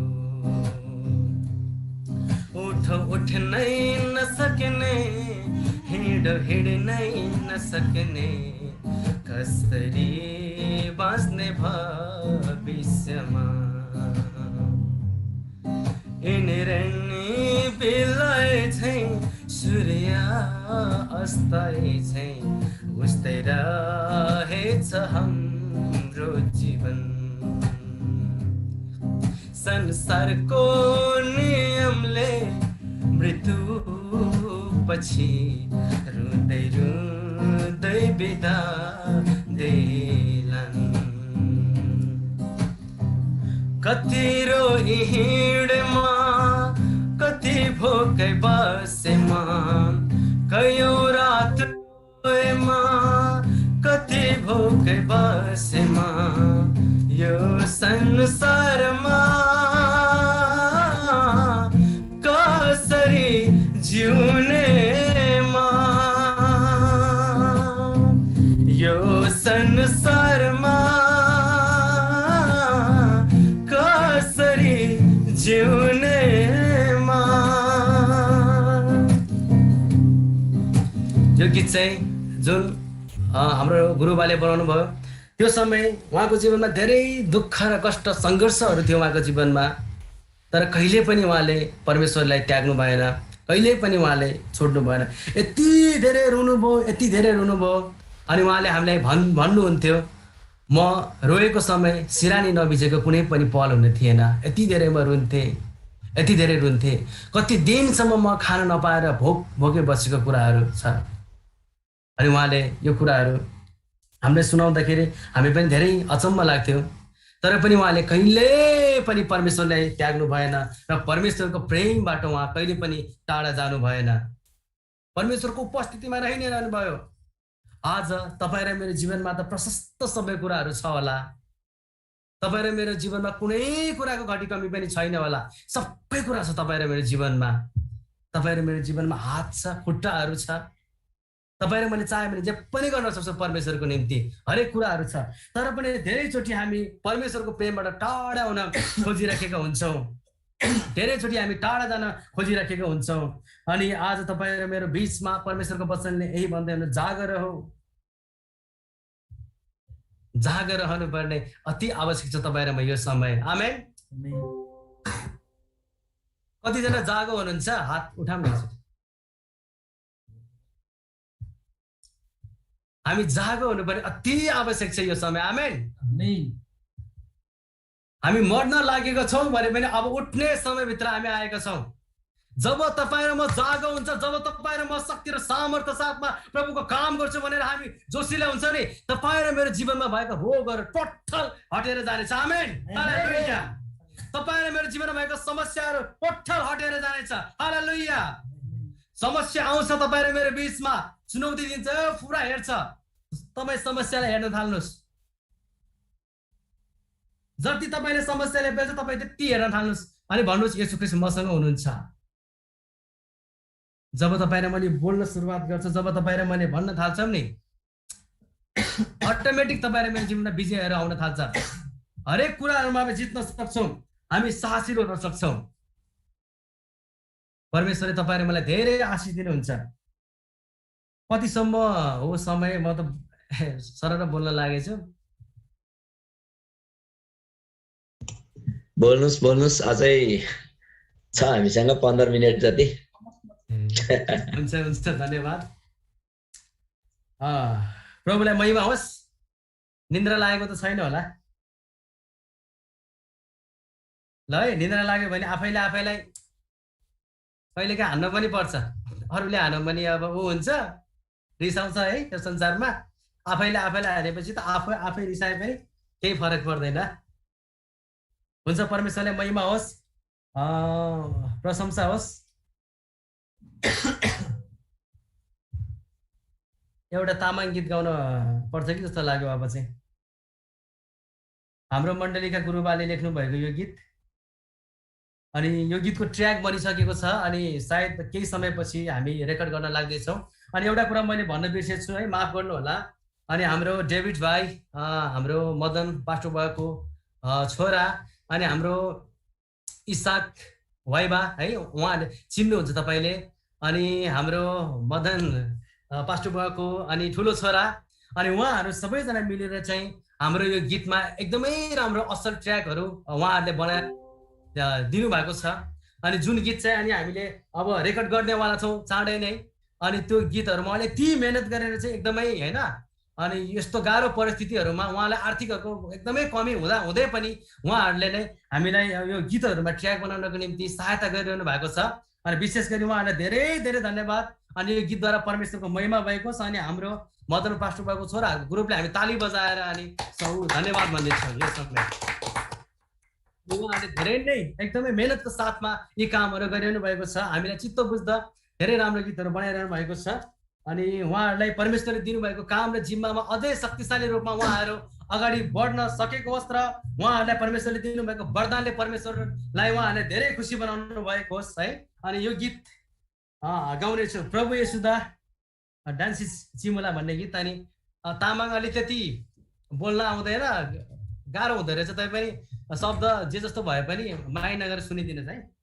उठ्नै नसक्ने, हिँड्नै नसक्ने, कसरी बाँच्ने भविष्यमा। यिनीरनी बिलाइ झैँ सूर्य अस्ताइ झैँ उस्तै रहेछ हाम्रो जीवन। संसारको नियमले मृत्यु पछि रुँदै रुँदै बिदा देलान्। कति रोई हिँडेमा, कति भोकै बसेमा, कयौँ रात रोएमा, कति भोकै बसेमा, यो संसारमा कसरी जिउनेमा, यो संसारमा कसरी जिउनेमा। यो गीत चाहिँ जुन हाम्रो गुरुबाले बनाउनु भयो, त्यो समय उहाँको जीवनमा धेरै दुःख र कष्ट सङ्घर्षहरू थियो उहाँको जीवनमा। तर कहिले पनि उहाँले परमेश्वरलाई त्याग्नु भएन, कहिले पनि उहाँले छोड्नु भएन। यति धेरै रुनुभयो, यति धेरै रुनुभयो। अनि उहाँले हामीलाई भन्नुहुन्थ्यो, म रोएको समय सिरानी नभिजेको कुनै पनि पल हुने थिएन। यति धेरै म रुन्थेँ, यति धेरै रुन्थेँ। कति दिनसम्म म खान नपाएर भोकै बसेको कुराहरू छ। अनि उहाँले यो कुराहरू हामीले सुनाउँदाखेरि हामी पनि धेरै अचम्म लाग्थ्यो। तर पनि उहाँले कहिले पनि परमेश्वरलाई त्याग्नु भएन र परमेश्वरको प्रेमबाट उहाँ कहिले पनि टाढा जानु भएन। परमेश्वरको उपस्थितिमा रहि नै रहनुभयो। आज तपाईँ र मेरो जीवनमा त प्रशस्त सबै कुराहरू छ होला। तपाईँ र मेरो जीवनमा कुनै कुराको घटी कमी पनि छैन होला। सबै कुरा छ तपाईँ र मेरो जीवनमा। तपाईँ र मेरो जीवनमा हात छ, खुट्टाहरू छ। तपाईँ र मैले चाह्यो भने जे पनि गर्न सक्छौँ परमेश्वरको निम्ति, हरेक कुराहरू छ। तर पनि धेरैचोटि हामी परमेश्वरको प्रेमबाट टाढा हुन खोजिराखेका हुन्छौँ। धेरैचोटि हामी टाढा जान खोजिराखेका हुन्छौँ। अनि आज तपाईँ र मेरो बिचमा परमेश्वरको वचनले यही भन्दै हुनु, जागर हो, जागर रहनुपर्ने अति आवश्यक छ तपाईँ र म यो समय। आमेन। कतिजना जागो हुनुहुन्छ? हात उठाउनुहुन्छ। हामी जागो हुनुपर्ने अति आवश्यक छ यो समय। आमेन। हामी मर्न लागेका छौँ भने पनि अब उठ्ने समयभित्र हामी आएका छौँ। जब तपाईँ र म जागो हुन्छ, जब तपाईँ र म शक्ति र सामर्थ्य साथमा प्रभुको काम गर्छु भनेर हामी जोसिला हुन्छ नि, तपाईँ र मेरो जीवनमा भएका रोगहरू टोटल हटेर जानेछ। आमेन। हालेलुया। तपाईँ र मेरो जीवनमा भएका समस्याहरू टोटल हटेर जानेछ। हालेलुया। समस्या आउँछ तपाईँ र मेरो बिचमा, चुनौती दिन्छ, पुरा हेर्छ। तपाईँ समस्यालाई हेर्न थाल्नुहोस्। जति तपाईँले समस्याले बेल्छ तपाईँ त्यति हेर्न थाल्नुहोस्। अनि भन्नुहोस्, येशू ख्रीष्ट मसँग हुनुहुन्छ। जब तपाईँ र मैले बोल्न सुरुवात गर्छ, जब तपाईँ र मैले भन्न थाल्छौँ नि, अटोमेटिक तपाईँ र मेरो जीवनमा विजयहरू आउन थाल्छ। हरेक कुराहरूमा हामी जित्न सक्छौँ, हामी साहसी हुन सक्छौँ। परमेश्वरले तपाईँ र मलाई धेरै आशिष दिनुहुन्छ। कतिसम्म हो समय? म त सरर बोल्न लागेछु। बोल्नुहोस्, अझै छ हामीसँग 15 मिनट जति। हुन्छ, धन्यवाद। प्रभुलाई महिमा होस्। निन्द्रा लागेको त छैन होला? ल है, निन्द्रा लाग्यो भने आफैलाई कहिलेकाहीँ हान्नु पनि पर्छ। अरूले हान्नु पनि अब ऊ हुन्छ, रिसाउँछ है यो संसारमा। आफैले हानेपछि त आफै रिसाए पनि केही फरक पर्दैन। हुन्छ, परमेश्वरलाई महिमा होस्, प्रशंसा होस्। एउटा तामाङ गीत गाउन पर्छ कि जस्तो लाग्यो अब चाहिँ। हाम्रो मण्डलीका गुरुबाले लेख्नु भएको यो गीत, अनि यो गीतको ट्र्याक बनिसकेको छ, अनि सायद केही समयपछि हामी रेकर्ड गर्न लाग्दैछौँ। अनि एउटा कुरा मैले भन्न बिर्सेछु है, माफ गर्नु होला। अनि हाम्रो डेभिड भाइ, हाम्रो मदन पास्टर भएको छोरा, अनि हाम्रो इसाक वाइबा है, उहाँले चिन्नुहुन्छ तपाईँले। अनि हाम्रो मदन पास्टर भएको अनि ठुलो छोरा, अनि उहाँहरू सबैजना मिलेर चाहिँ हाम्रो यो गीतमा एकदमै राम्रो असल ट्र्याकहरू उहाँहरूले बनाएर दिनुभएको छ। अनि जुन गीत चाहिँ अनि हामीले अब रेकर्ड गर्नेवाला छौँ चाँडै नै। अनि त्यो गीतहरूमा उहाँले यति मेहनत गरेर चाहिँ एकदमै होइन, अनि यस्तो गाह्रो परिस्थितिहरूमा उहाँलाई आर्थिकहरूको एकदमै कमी हुँदै पनि उहाँहरूले नै हामीलाई यो गीतहरूमा ट्र्याक बनाउनको निम्ति सहायता गरिरहनु भएको छ। अनि विशेष गरी उहाँहरूलाई धेरै धेरै धन्यवाद। अनि यो गीतद्वारा परमेश्वरको महिमा भएको छ। अनि हाम्रो मदन पास्टर भएको छोराहरूको ग्रुपले हामी ताली बजाएर अनि धन्यवाद भन्दैछौँ। यो समय उहाँहरूले धेरै नै एकदमै मेहनतको साथमा यी कामहरू गरिरहनु भएको छ। हामीलाई चित्त बुझ्दा धेरै राम्रो गीतहरू बनाइरहनु भएको छ। अनि उहाँहरूलाई परमेश्वरले दिनुभएको काम र जिम्मामा अझै शक्तिशाली रूपमा उहाँहरू अगाडि बढ्न सकेको होस् र उहाँहरूलाई परमेश्वरले दिनुभएको वरदानले परमेश्वरलाई उहाँहरूले धेरै खुसी बनाउनु भएको होस् है। अनि यो गीत गाउने छु, प्रभु येशूदा डान्सिस चिमुला भन्ने गीत। अनि तामाङ अलि त्यति बोल्न आउँदैन, गाह्रो हुँदो रहेछ, तैपनि शब्द जे जस्तो भए पनि माया नगरेर सुनिदिनुहोस् है।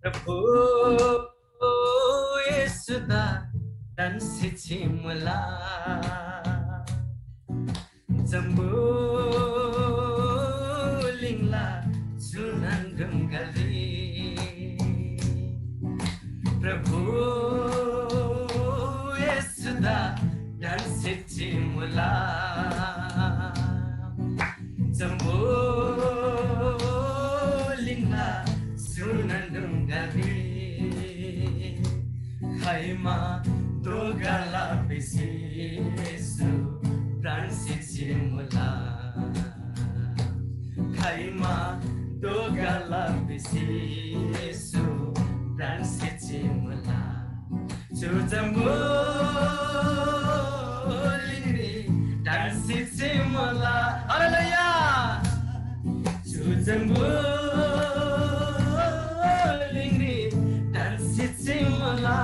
प्रभु येशूदा डान्सी चिमुला जम्बुलिङला जुनान ढुङ्गाली, प्रभु येशूदा डान्सी चिमुला जम्बुलिङला जुनान ढुङ्गाली, खाइमा दोगाला बेसी येशू डान्सी चिमुला, खाइमा दोगाला बेसी येशू डान्सी चिमुला, जुजम्बुलिङरी डान्सी चिमुला, हालेलुया, जुजम्बुलिङरी डान्सी चिमुला,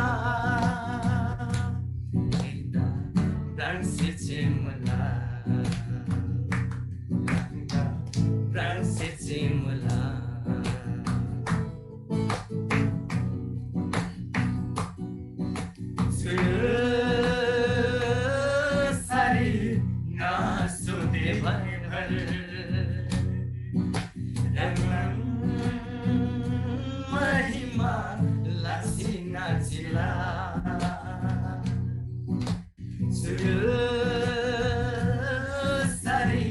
डान्सी चिमुला, डान्सी चिमुला, सारी नासुदे भर महिमा लासी नाचिला, सारी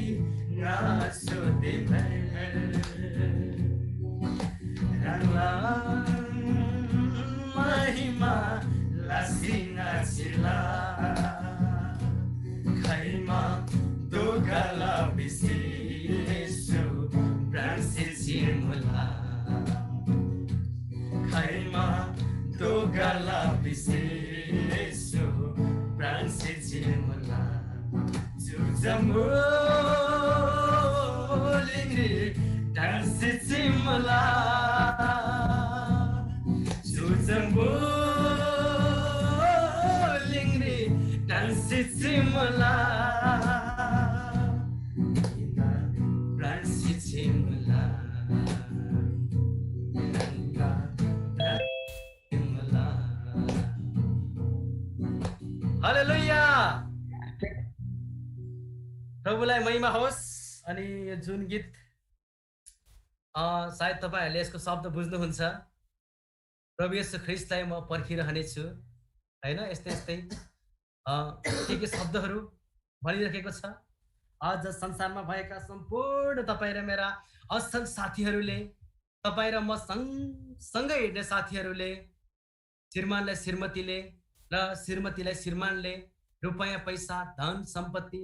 नासुदे महिमा लासी नाचिला, खाइमा दोगाला बेसी येशू डान्सी चिमुला, खाइमा दोगाला बेसी येशू डान्सी चिमुला, जुजम्बुलिङरी डान्सी चिमुला, जुजम्बुलिङरी डान्सी चिमुला, डान्सी चिमुला, हालेलुया, प्रभुलाई महिमा होस्। अनि यो जुन गीत सायद तपाईँहरूले यसको शब्द बुझ्नुहुन्छ, प्रभु येशू ख्रीष्टलाई म पर्खिरहनेछु होइन, यस्तै यस्तै के शब्दहरू भनिरहेको छ। आज संसारमा भएका सम्पूर्ण तपाईँ र मेरा असल साथीहरूले, तपाईँ र म सँगै हिँड्ने साथीहरूले श्रीमानलाई श्रीमतीले र श्रीमतीलाई श्रीमानले रुपैयाँ पैसा धन सम्पत्ति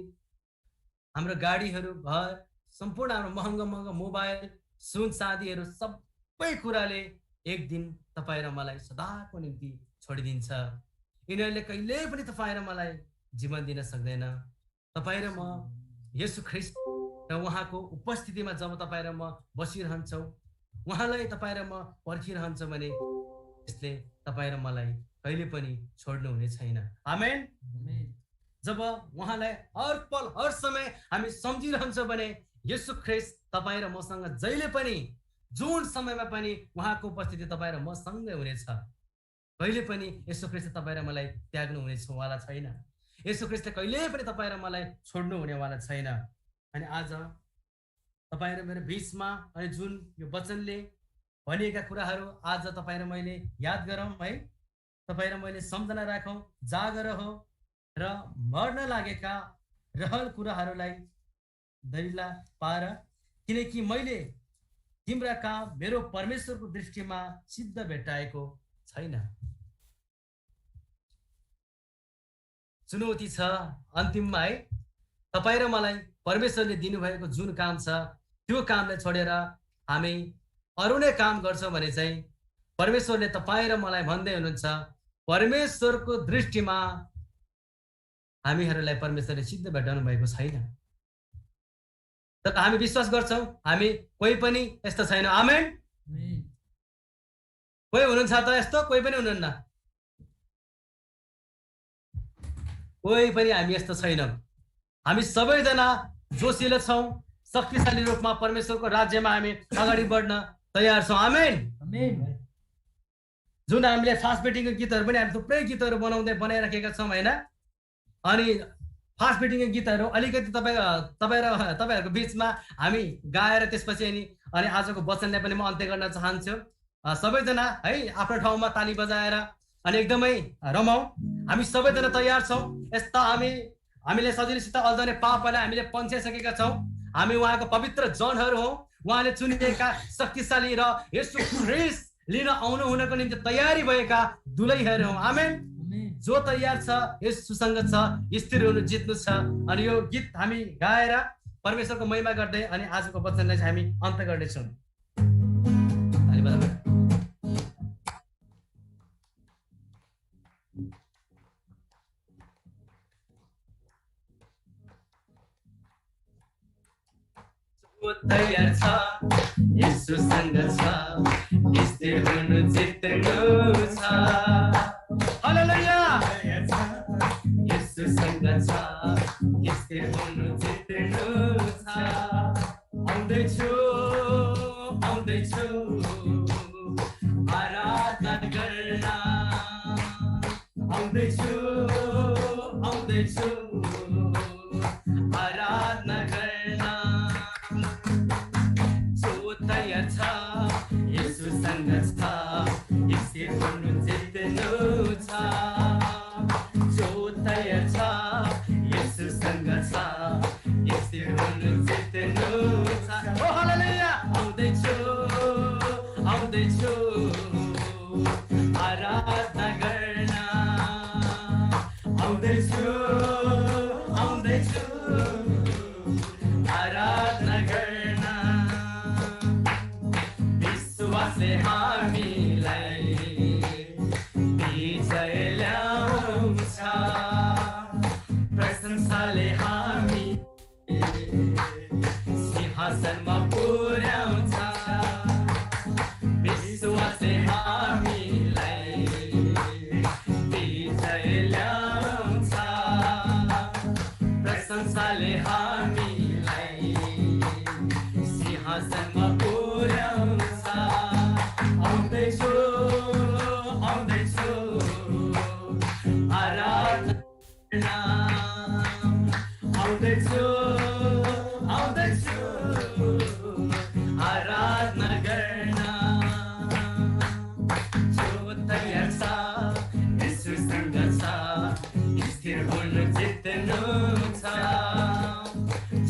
हाम्रो गाडीहरू घर सम्पूर्ण हाम्रो महँगो महँगो मोबाइल सुन चाँदीहरू सबै कुराले एक दिन तपाईँ र मलाई सदाको निम्ति छोडिदिन्छ। यिनीहरूले कहिल्यै पनि तपाईँ र मलाई जीवन दिन सक्दैन। तपाईँ र म येशू ख्रीष्ट र उहाँको उपस्थितिमा जब तपाईँ र म बसिरहन्छौँ, उहाँलाई तपाईँ र म पर्खिरहन्छौँ भने यसले तपाईँ र मलाई कहिले पनि छोड्नु हुने छैन। आमेन। जब उहाँलाई हर पल हर समय हामी सम्झिरहन्छौँ भने येशू ख्रीष्ट तपाईँ र मसँग जहिले पनि जुन समयमा पनि उहाँको उपस्थिति तपाईँ र मसँगै हुनेछ। कहिले पनि येशू ख्रीष्टले तपाईँ र मलाई त्याग्नु हुनेवाला छैन। येशू ख्रीष्टले कहिल्यै पनि तपाईँ र मलाई छोड्नु हुनेवाला छैन। अनि आज तपाईँ र मेरो बिचमा अनि जुन यो वचनले भनिएका कुराहरू आज तपाईँ र मैले याद गरौँ है, तपाईँ र मैले सम्झना राखौँ, जागर हो र मर्न लागेका रहल कुराहरूलाई दैला पार, किनकि मैले तिम्रा काम मेरो परमेश्वरको दृष्टिमा सिद्ध भेट्टाएको छैन। चुनौती छ अन्तिममा है, तपाईँ र मलाई परमेश्वरले दिनुभएको जुन काम छ त्यो कामलाई छोडेर हामी अरू नै काम गर्छौँ भने चाहिँ परमेश्वरले तपाईँ र मलाई भन्दै हुनुहुन्छ परमेश्वरको दृष्टिमा हामीहरूलाई परमेश्वरले सिद्ध भेट्टाउनु भएको छैन। तर हामी विश्वास गर्छौँ हामी कोही पनि यस्तो छैन। आमेन। कोही हुनुहुन्छ त यस्तो? कोही पनि हुनुहुन्न। कोही पनि हामी यस्तो छैनौँ। हामी सबैजना जोसिलो छौँ, शक्तिशाली रूपमा परमेश्वरको राज्यमा हामी अगाडि बढ्न तयार छौँ। आमेन। जुन हामीले फास्ट बिटिङको गीतहरू पनि हामी थुप्रै गीतहरू बनाइराखेका छौँ होइन। अनि फास्ट बिटिङको गीतहरू अलिकति तपाईँहरूको बिचमा हामी गाएर त्यसपछि अनि आजको वचनलाई पनि म अन्त्य गर्न चाहन्छु। सबैजना है आफ्नो ठाउँमा ताली बजाएर अनि एकदमै रमाउँ। हामी सबैजना तयार छौँ। यस्ता हामीले सजिलैसित अल्झाउने पापलाई हामीले पन्छाइसकेका छौँ। हामी उहाँको पवित्र जनहरू हौँ। उहाँले चुनिएका शक्तिशाली र येशू ख्रीष्ट लिन आउनु हुनको निम्ति तयारी भएका दुलैहरू हौँ। आमेन। जो तयार छ येशूसँग छ, स्थिर हुनु जित्नु छ। अनि यो गीत हामी गाएर परमेश्वरको महिमा गर्दै अनि आजको वचनलाई हामी अन्त्य गर्नेछौँ। तयार छ येशूसँग छ, स्थिर हुनु जित्नु छ। हालेलुया। येशूसँग छ, स्थिर हुनु जित्नु छ। आउँदैछु आराधना गर्न, आउँदैछु आराधना गर्न। तयार छ येशूसँग छ, स्थिर हुनु जित्नु छ। जो तयार छ येशूसँग छ, स्थिर हुनु जित्नु छ। ओ हालेलुया। आउँदैछु आराधना गर्न, आउँदैछु आराधना गर्न। विश्वासले हामीलाई विजय ल्याउँछ, प्रशंसाले हामी सिंहासनमा पुर्याउँछ। विश्वासले हामीलाई विजय ल्याउँछ, प्रशंसाले हामीलाई सिंहासनमा पुर्याउँछ। आउँदैछु आराधना, आउँदैछु आराधना गर्न। जो तयार छ येशूसँग छ, स्थिर हुनु जित्नु छ।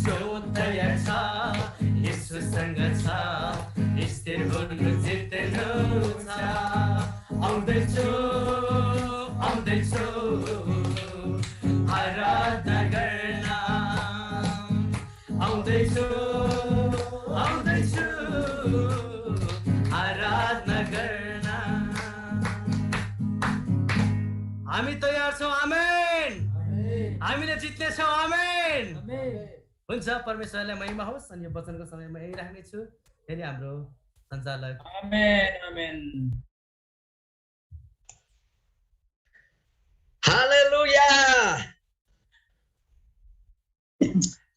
जो तयार छ येशूसँग छ, स्थिर हुनु जित्नु छ। आउँदैछु हामीले जित्नेछौँ आमेन हुन्छ परमेश्वरलाई महिमा होस् अनि यो वचनको समयमा यही राख्नेछु फेरि हाम्रो सञ्चालक Hallelujah.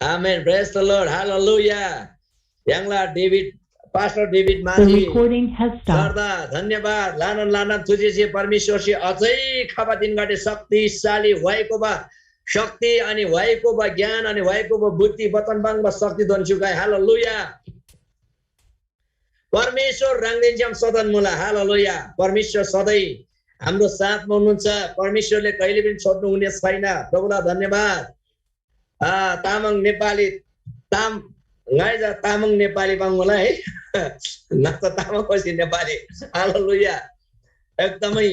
Amen. Praise the Lord. Hallelujah. Youngla David, Pastor David The Maji. recording has stopped. Sarda, धन्यवाद. लान तुझे परमेश्वर से अझै खबा दिन गाटे शक्तिशाली भएको बा शक्ति अनि भएको बा ज्ञान अनि भएको बा बुद्धि वचन बाङमा शक्ति दन्चुकाय. हालेलुया. परमेश्वर रङ्गिन्छम सदन मुला. हालेलुया. परमेश्वर सधैँ हाम्रो साथमा हुनुहुन्छ. परमेश्वरले कहिले पनि छोड्नु हुने छैन. प्रभुलाई धन्यवाद. तामाङ नेपाली गाइजा तामाङ नेपाली बाङ्गला है नत्र तामाङ पछि नेपाली. हालेलुया. एकदमै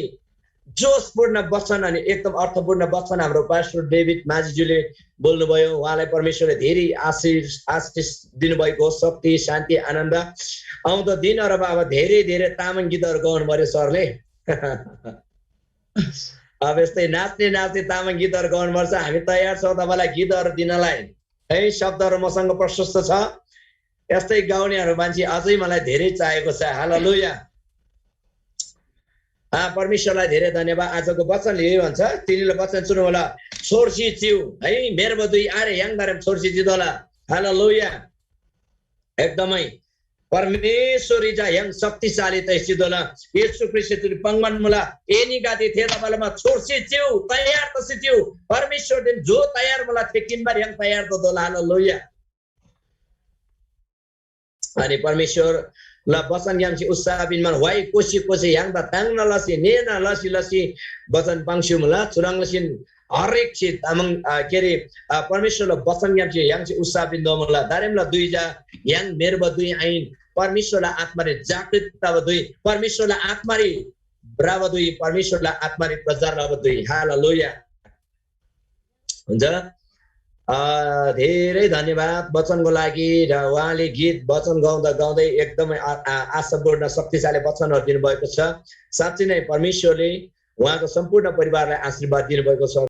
जोशपूर्ण वचन अनि एकदम अर्थपूर्ण वचन हाम्रो पास्टर डेभिड माझीज्यूले बोल्नुभयो. उहाँलाई परमेश्वरले धेरै आशिष दिनुभएको हो. शक्ति शान्ति आनन्द आउँदो दिनहरुमा अब धेरै धेरै तामाङ गीतहरू गाउनु पर्यो सरले. अब यस्तै नाच्ने तामाङ गीतहरू गाउनुपर्छ. हामी तयार छौँ तपाईँलाई गीतहरू दिनलाई है. शब्दहरू मसँग प्रशस्त छ. यस्तै गाउनेहरू मान्छे अझै मलाई धेरै चाहिएको छ. हालेलुया. परमेश्वरलाई धेरै धन्यवाद. आजको वचनले यही भन्छ. तिनीले वचन सुन्नु होला. छोर्सी चिउ है मेरो बदुई आरे याङदारम छोर्सी जिदोला. हालेलुया. एकदमै परमेश्वरी जा yang शक्तिशाली तैसी दोला येशू ख्रिस्ट तुरी पंगमान मुला एनी गाती थे तबालमा छोर्सी चिउ तयार तसी चिउ परमेश्वर दिन जो तयार मुला थे किनबार yang तयार तो दोला. हालेलुया. अनि परमेश्वर ला वचन यामसी उत्साह बिनमा वाइ कोसी yang दा तांगना लसी नेना लसी वचन पांगसु मुला चुराङ लसिन हरेक चिज तामाङ के रे परमेश्वरलाई वचन यामसी उत्साह बिन्दो मुला दारेमला दुईजा yang मेरबा दुई आइन परमेश्वरलाई आत्माले जागृतता दुई परमेश्वरलाई आत्माले ब्रावा दुई परमेश्वरलाई आत्माले प्रचार दुई. हालेलुया. हुन्छ. धेरै धन्यवाद वचनको लागि. र उहाँले गीत वचन गाउँदै एकदमै आशापूर्ण शक्तिशाली वचनहरू दिनुभएको छ. साँच्चै नै परमेश्वरले उहाँको सम्पूर्ण परिवारलाई आशीर्वाद दिनुभएको छ.